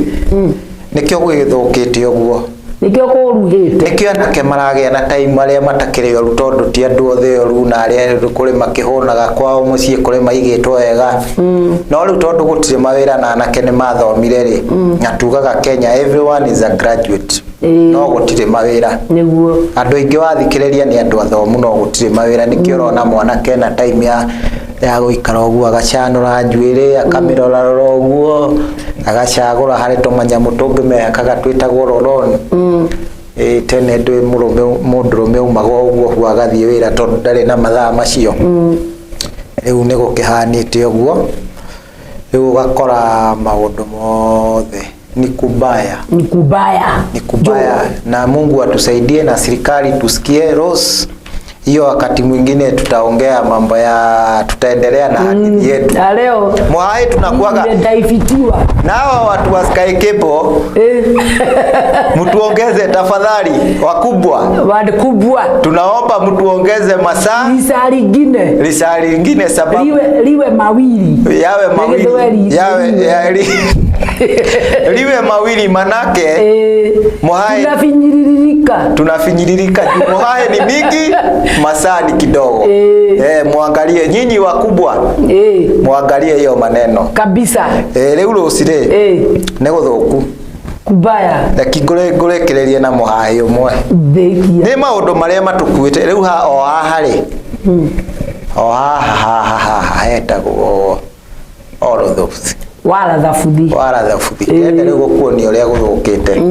nĩkĩo gwĩgĩthũkĩte ũguo. Nĩkĩo kũruhĩte. Nĩkĩo anake maragĩa na time arĩa matakĩrĩ oru, tondũ ti andũ othe oru, na arĩa kũrĩ makĩhũnaga kwao mũciĩ, kũrĩ maigĩtwo wega. No rĩu tondũ gũtirĩ mawĩra na anake nĩ mathomire rĩ, na tugaga Kenya everyone is a graduate, no gũtirĩ mawĩra. Nĩguo. Andũ aingĩ wathikĩrĩria nĩ andũ athomu, no gũtirĩ mawĩra. Nĩkĩo ũrona mwanake na time ya gũikara ũguo, agacanũra njuĩrĩ, akamĩrorarora ũguo, agacagũra harĩ tũmanyamũ tũngĩ mehakaga twĩtagwo roll-on. Ĩ tene ndũĩ mũrũme, mũndũrũme aumagwo ũguo ũguo agathiĩ wĩra, tondũ ndarĩ na mathaa macio. Rĩu nĩ gũkĩhanĩte ũguo, rĩu ũgakora maũndũ mothe ni kubaya. Ni kubaya. Ni kubaya, na Mungu atusaidie na serikali tusikie. Rose, Hiyo wakati mwingine tutaongea mambo ya, tutaendelea na hadithi yetu. Na leo Mwae tunakuaga nimedaifitiwa. Na hawa watu wa Sky Cable, mtuongeze tafadhali, wakubwa. Wakubwa. Tunaomba mtuongeze masaa lisaa lingine, lisaa lingine, sababu liwe mawili, yawe mawili, Gĩthweri, yawe liwe. liwe mawili, manake Muhae- tunafinyiririka. Tunafinyiririka juu muhae ni mingi, masaa ni kidogo. Muangalie nyinyi wakubwa, muangalie hiyo maneno. Kabisa. Rĩu rũci rĩ, nĩ gũthũku. Kubaya. Reki ngũrĩkĩrĩrie na mũhaĩ ũmwe. Thĩkia. Nĩ maũndũ marĩa matũkuĩte rĩu ha o haha rĩ, o haha haha haha hetagwo Orothobuthi. Warathabuthi. Warathabuthi. Ndĩrenda rĩu gũkuonia ũrĩa gũthũkĩte.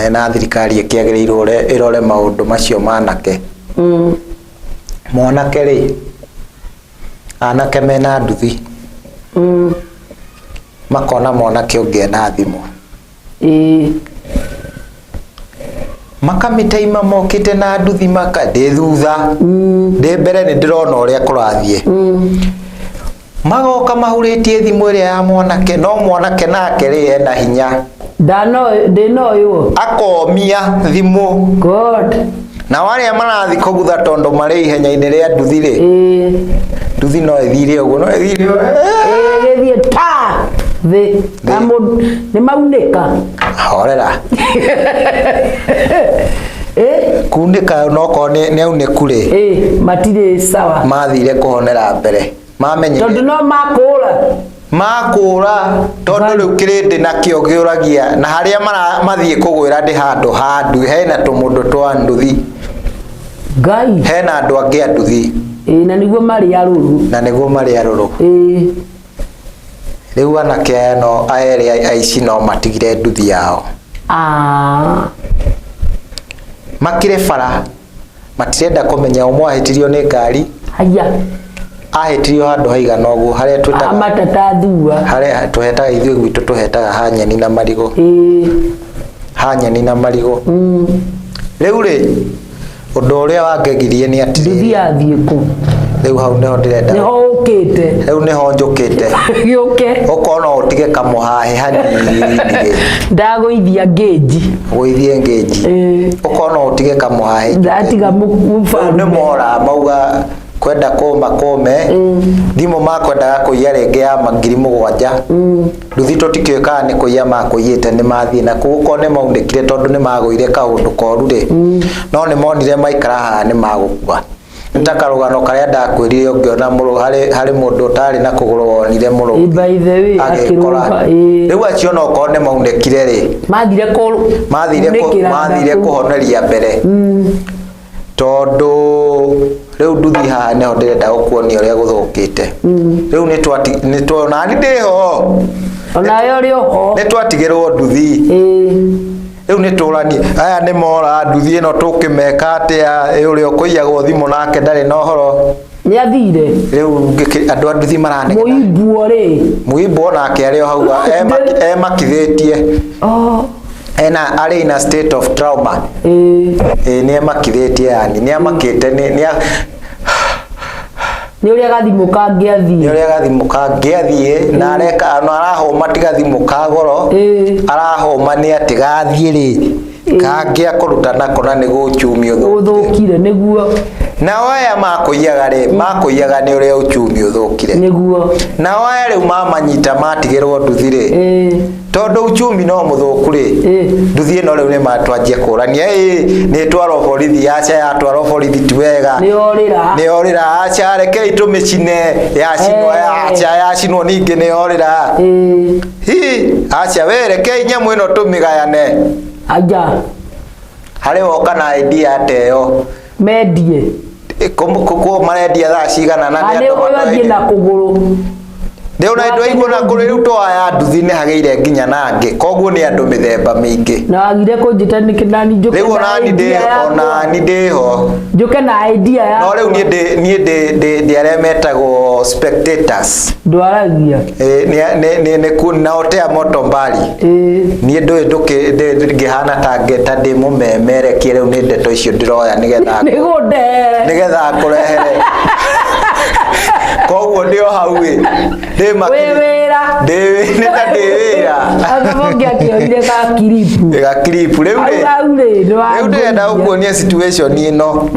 Na thirikari ĩkĩagĩrĩirwo ĩrore maũndũ macio manake. Mwanake rĩ, anake mena nduthi, makona mwanake ũngĩ ena thimũ, makamĩtaima mokĩte na nduthi, maka ndĩ thutha, ndĩ mbere, nĩ ndĩrona ũrĩa kũrathiĩ. Magoka mahurĩtie thimũ ĩrĩa ya mwanake, no mwanake nake rĩ, ena hinya. Ndano ndĩnoywo. Akomia thimũ. God. Na arĩa marathiĩ kũgutha, tondũ marĩ ihenya-inĩ rĩa nduthi rĩ, nduthi no ĩthire ũguo, no ĩthire ũguo. Ĩgĩthiĩ ta thĩ na nĩ maunĩka. Horera. Kunĩka nokorwo nĩ aunĩku rĩ, Matirĩ sawa. Mathire kũhonera mbere mamenyire. Tondũ no makũra. Makũra, tondũ rĩu kĩrĩndĩ nakĩo gĩũragia na harĩa mathiĩ kũgwĩra nĩ handũ ha ndu hena tũmũndũ twa nduthi. Ngai. Hena andũ angĩ a nduthi. Na nĩguo marĩ arũrũ. Na nĩguo marĩ arũrũ. Rĩu anake aya no erĩ aici no matigire nduthi yao. Makĩrĩ bara matirenda kũmenya ũmwe ahĩtirio nĩ ngari. Haya. Ahĩtirio handũ haigana ũguo harĩa twĩtaga Amatata thua. Harĩa tũhetaga ithuĩ gwitũ, tũhetaga ha nyeni na marigũ. Ha nyeni na marigũ. Rĩu rĩ, ũndũ ũrĩa wangegirie nĩ Nduthi atĩrĩrĩ, yathiĩ kũ? Rĩu hau nĩho ndĩrenda. Nĩho ũkĩte. Rĩu nĩho njũkĩte. Gĩũke. Ũkorwo no ũtige kamũhahe hanini rĩ. Ndagũithia ngĩnji. Gũithie ngĩnji. Ũkorwo no ũtige kamũhahe. Ndatiga Rĩu nĩ mũbarume. mora mauga kwenda kũma kũme thimũ, makwendaga kũiya rĩngĩ ya 7,000. Nduthi tũtikĩũĩ kana nĩ kũiya makũiyĩte, nĩ mathiĩ na kũu, okorwo nĩ maunĩkire tondũ nĩ magũire kaũndũ koru rĩ, no nĩ monire maikara haha nĩ magũkua. Nĩ ta karũgano karĩa ndakwĩrire, ũngĩona mũrũ harĩ mũndũ ũtarĩ na kũgũrũ wonire mũrũ By the way, agĩkora. akĩrũga. Rĩu acio no okorwo nĩ maunĩkire rĩ, mathire kũ mathire kunĩkĩra mathire nda kũu. Kũhoneria mbere, tondũ rĩu nduthi haha nĩho ndĩrenda gũkuonia ũrĩa gũthũkĩte. Rĩu nĩ twati nĩ tuona nĩ ndĩho. Onawe ũrĩ oho. Nĩ twatigĩrwo nduthi. Rĩu nĩ tũranie aya nĩ mora nduthi ĩno, tũkĩmeka atĩa? Ĩ ũrĩa ũkũiyagwo thimũ nake ndarĩ na ũhoro. Nĩ athire. Rĩu andũ a nduthi maranegena. Mũimbwo rĩ? Mũimbwo nake arĩ o hau emakithĩtie. Oh. Ena arĩ in a state of trauma. Ĩ nĩ emakithĩtie, yani nĩ amakĩte nĩ Nĩ ũrĩa gathimũ kangĩathiĩ. Nĩ ũrĩa gathimũ kangĩathiĩ, na areka na arahũma, ti gathimũ ka goro. Arahũma nĩ atĩ gathiĩ rĩ, kangĩa kũruta nako na nĩguo uchumi ũthũkire. Ũthũkire nĩguo. Nao aya makũiyaga rĩ, makũiyaga nĩ ũrĩa uchumi ũthũkire. Nĩguo. Nao aya rĩu mamanyita matigĩrwo nduthi rĩ, tondũ uchumi no mũthũku rĩ, nduthi ĩno rĩu nĩ matwanjia kũrania, ĩ nĩ twarwo borithi, aca yatwarwo borithi ti wega. Nĩ orĩra. Nĩ orĩra, aca rekei tũmĩcine, yacinwo. Aca yacinwo ningĩ nĩ orĩra. Hi aca we, rekei nyamũ ĩno tũmĩgayane. Aja. Harĩ woka na idea ateo. Mendie. Kũ marendia thaa cigana na nĩ nĩ andũ ũyũ athiĩ matoĩ. Na kũgũrũ. Ndĩona ndwaigua na kũrĩ rĩu to aya nduthi nĩ hagĩire nginya nangĩ, koguo nĩ andũ mĩthemba mĩingĩ. Na wagire kũnjĩta nĩkĩ nani njũke Rĩu na onani ndĩ idea yakwa. Onani ndĩho. Njũke na idea No yakwa. rĩu niĩ ndĩ niĩ ndĩ ndĩ ndĩ arĩa metagwo spectators. Ndwaragia. Eh, nĩ naotea moto mbali. Niĩ ndũĩ ndũngĩhana ta ta ndĩ mũmemerekie. Rĩu nĩ ndeto icio ndĩroya nĩgetha Nĩgũndehere. Nĩgetha ngũrehere, koguo ndĩ o hau ĩ ndĩ Wĩ makiri wĩra. Ndĩ nĩ ta ndĩ wĩra. Anga mũngĩakĩoire gakiripu. Gakiripu rĩu rĩ. Hau rĩ nĩ Rĩu ndĩrenda wangũithia. gũkuonia situation ĩno.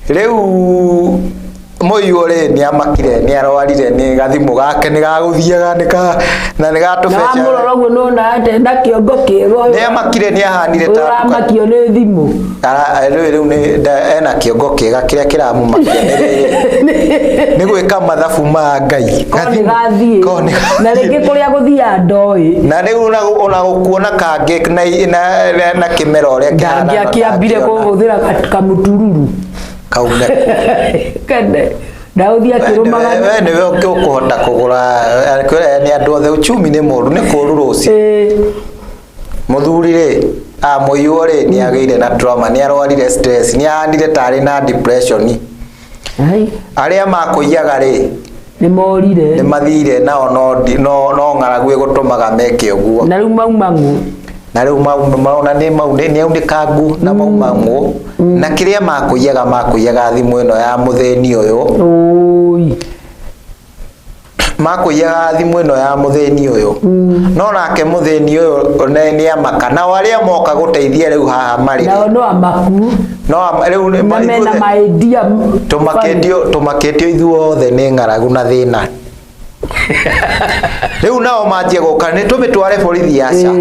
Rĩu mũiyũ rĩ, nĩ amakire, nĩ arwarire, nĩ gathimũ gake nĩ gagũthiaga nĩ ka na nĩ Na gatũbeca. wamũrora ũguo nĩwona atĩ na kĩongo kĩega. Nĩ amakire, nĩ ahanire Ũyũ ta ũramakio nĩ thimũ. Rĩu nĩ ena kĩongo kĩega. Kĩrĩa kĩramũmakia nĩ rĩrĩ, nĩ gwĩka mathabu ma Ngai. Ko nĩ gathiĩ. Ko nĩ Na gathiĩ. rĩngĩ kũrĩa gũthiaga ndoĩ. Na rĩu ona gũkuona kangĩ na kĩmera ũrĩa kĩhana. Ndangĩakĩambire ndangĩona. kũhũthĩra kamũtururu. Kaume. Kene ndaũthiĩ akĩrũmaga. We nĩwe ũkũhota kũgũra kwĩra nĩ andũ othe uchumi nĩ mũru, nĩ kũru rũciũ. Mũthuri rĩ, a mũiywo rĩ, nĩ agĩire na trauma, nĩ arwarire stress, nĩ ahanire tarĩ na depression. Ai. Arĩa makũiyaga rĩ, Nĩ morire. Nĩ mathire nao, no ng'aragu ĩgũtũmaga meke ũguo. Na rĩu mauma ng'ũ. Na rĩu maona nĩ mau nĩ aunĩkangu na mauma ng'ũ, na kĩrĩa makũiyaga, makũiyaga thimũ ĩno ya mũthĩni ũyũ. Ũi. Makũiyaga thimũ ĩno ya mũthĩni ũyũ, no nake mũthĩni ũyũ nĩ amaka, nao arĩa moka gũteithia rĩu haha marĩ Nao no amaku. No rĩu Na mena maidia. Tũmakĩtio ithuothe nĩ ng'aragu na thĩna. Rĩu nao manjie gũka, nĩ tũmĩtware borithi, aca,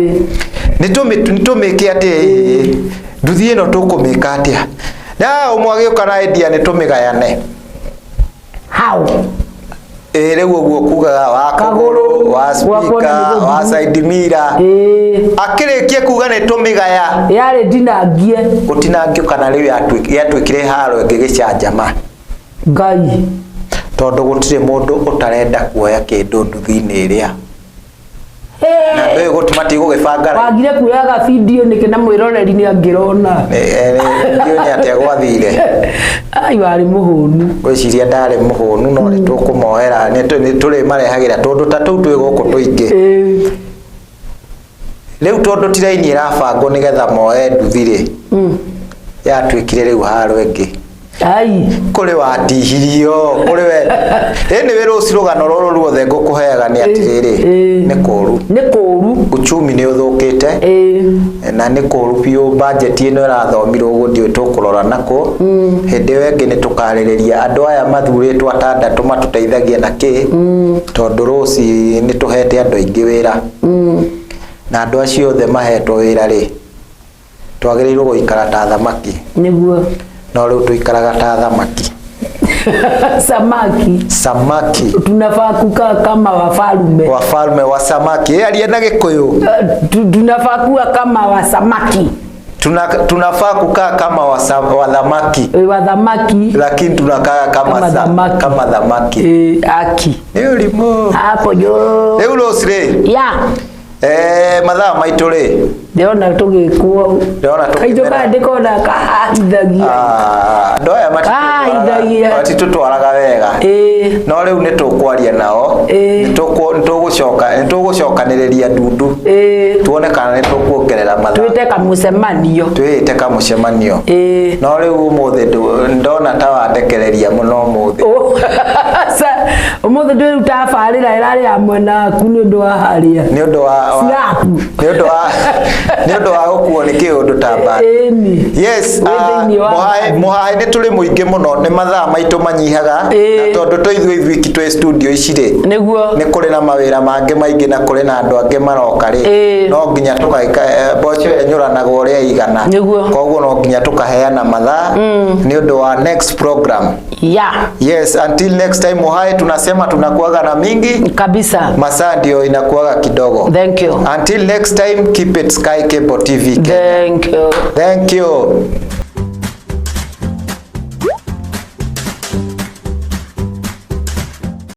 nĩ tũmĩke atĩ nduthi ĩno tũkũmĩka atĩa, na ũmwe agĩũka na idea nĩ tũmĩgayane. How? Ĩ rĩu ũguo kugaga wa kũgũrũ, wa speaker, wa side mirror. Akĩrĩkia kuga nĩ tũmĩgaya, Yarĩ ndinangie. Gũtinangio kana rĩu yatuĩkire haro ĩngĩ gĩcanjama. Ngai. Tondũ gũtirĩ mũndũ ũtarenda kuoya kĩndũ nduthi-inĩ ĩrĩa na ndũĩ matigũgĩbanga. Wagire kuoyaga video nĩkĩ na mwĩroreri nĩ angĩrona? Ndiũĩ nĩ atĩa gwathire. Ai, warĩ mũhũnu. Ngwĩciria ndarĩ mũhũnu, no nĩ tũkũmoera, nĩ tũrĩmarehagĩra tũndũ ta tũu twĩ gũkũ tũingĩ. Rĩu tondũ ti raini ĩrabangwo nĩgetha moe nduthi rĩ, yatuĩkire rĩu haro ĩngĩ. Ai. Kũrĩ watihirio, kũrĩ we anyway, rũciũ rũgano rũrũ ruothe ngũkũheaga nĩ atĩrĩrĩ, nĩ kũru. Nĩ kũru. Uchumi nĩ ũthũkĩte na nĩ kũru biũ. Budget ĩno ĩrathomirwo ũguo, ndiũĩ tũkũrora nakũ. Hĩndĩ ĩyo ĩngĩ nĩ tũkarĩrĩria andũ aya mathurĩtwo atandatũ matũteithagia na kĩ, tondũ rũci nĩ tũhete andũ aingĩ wĩra, na andũ acio othe mahetwo wĩra rĩ, twagĩrĩirwo gũikara ta thamaki. Nĩguo. No rĩu tũikaraga ta thamaki. Samaki. Samaki. Tunafaa kukaa kama wafalume. Wafalme wa samaki. Aria na Gĩkũyũ. Tunafaa kuwa kama wasamaki. Tunafaa kukaa kama wathamaki. Wathamaki. Lakini tunakaa kama, Kama thamaki. Kama thamaki. Aki Nĩ ũrimũ. Hapo jo. Rĩu rũci rĩ, ya mathaa maitũ rĩ, ndĩrona tũgĩkwo. Ndĩrona kaitũ tũkĩmera. kaya ndĩkona kahahithagia. Ah, andũ aya Kahithagia. matitũtwaraga wega. No rĩu nĩ tũkwaria nao. Nĩ tũgũcokanĩrĩria ndundu, tuone kana nĩ tũkuongerera mathaa. Twĩte kamũcemanio. Twĩte kamũcemanio. No rĩu ũmũthĩ ndona ta wandekereria mũno ũmũthĩ. Oh, ũmũthĩ ndwĩruta barĩra ĩrarĩ ya mwena waku nĩ ũndũ wa harĩa Nĩ ũndũ wa Slap. Nĩ ũndũ wa gũkuo nĩ kĩũndũ ta mbari. Ĩni. Yes. Wĩ Ah, thĩinĩ wa mũhae mbathi. Mũhae nĩ tũrĩ mũingĩ mũno, nĩ mathaa maitũ manyihaga, na tondũ tũ ithuĩ ithuiki twĩ studio ici rĩ, Nĩguo. Nĩ kũrĩ na mawĩra mangĩ maingĩ na kũrĩ na andũ angĩ maroka rĩ, no nginya tũgaika mboco ĩnyũranagwo ũrĩa igana. Nĩguo. Koguo no nginya tũkaheana mathaa nĩ ũndũ wa next program. Yes, until next time, Muhae, tunasema tunakuaga na mingi Kabisa. Masaa ndio inakuaga kidogo. Thank you. Until next time, keep it Sky Cable TV Kenya. Thank you. Thank you.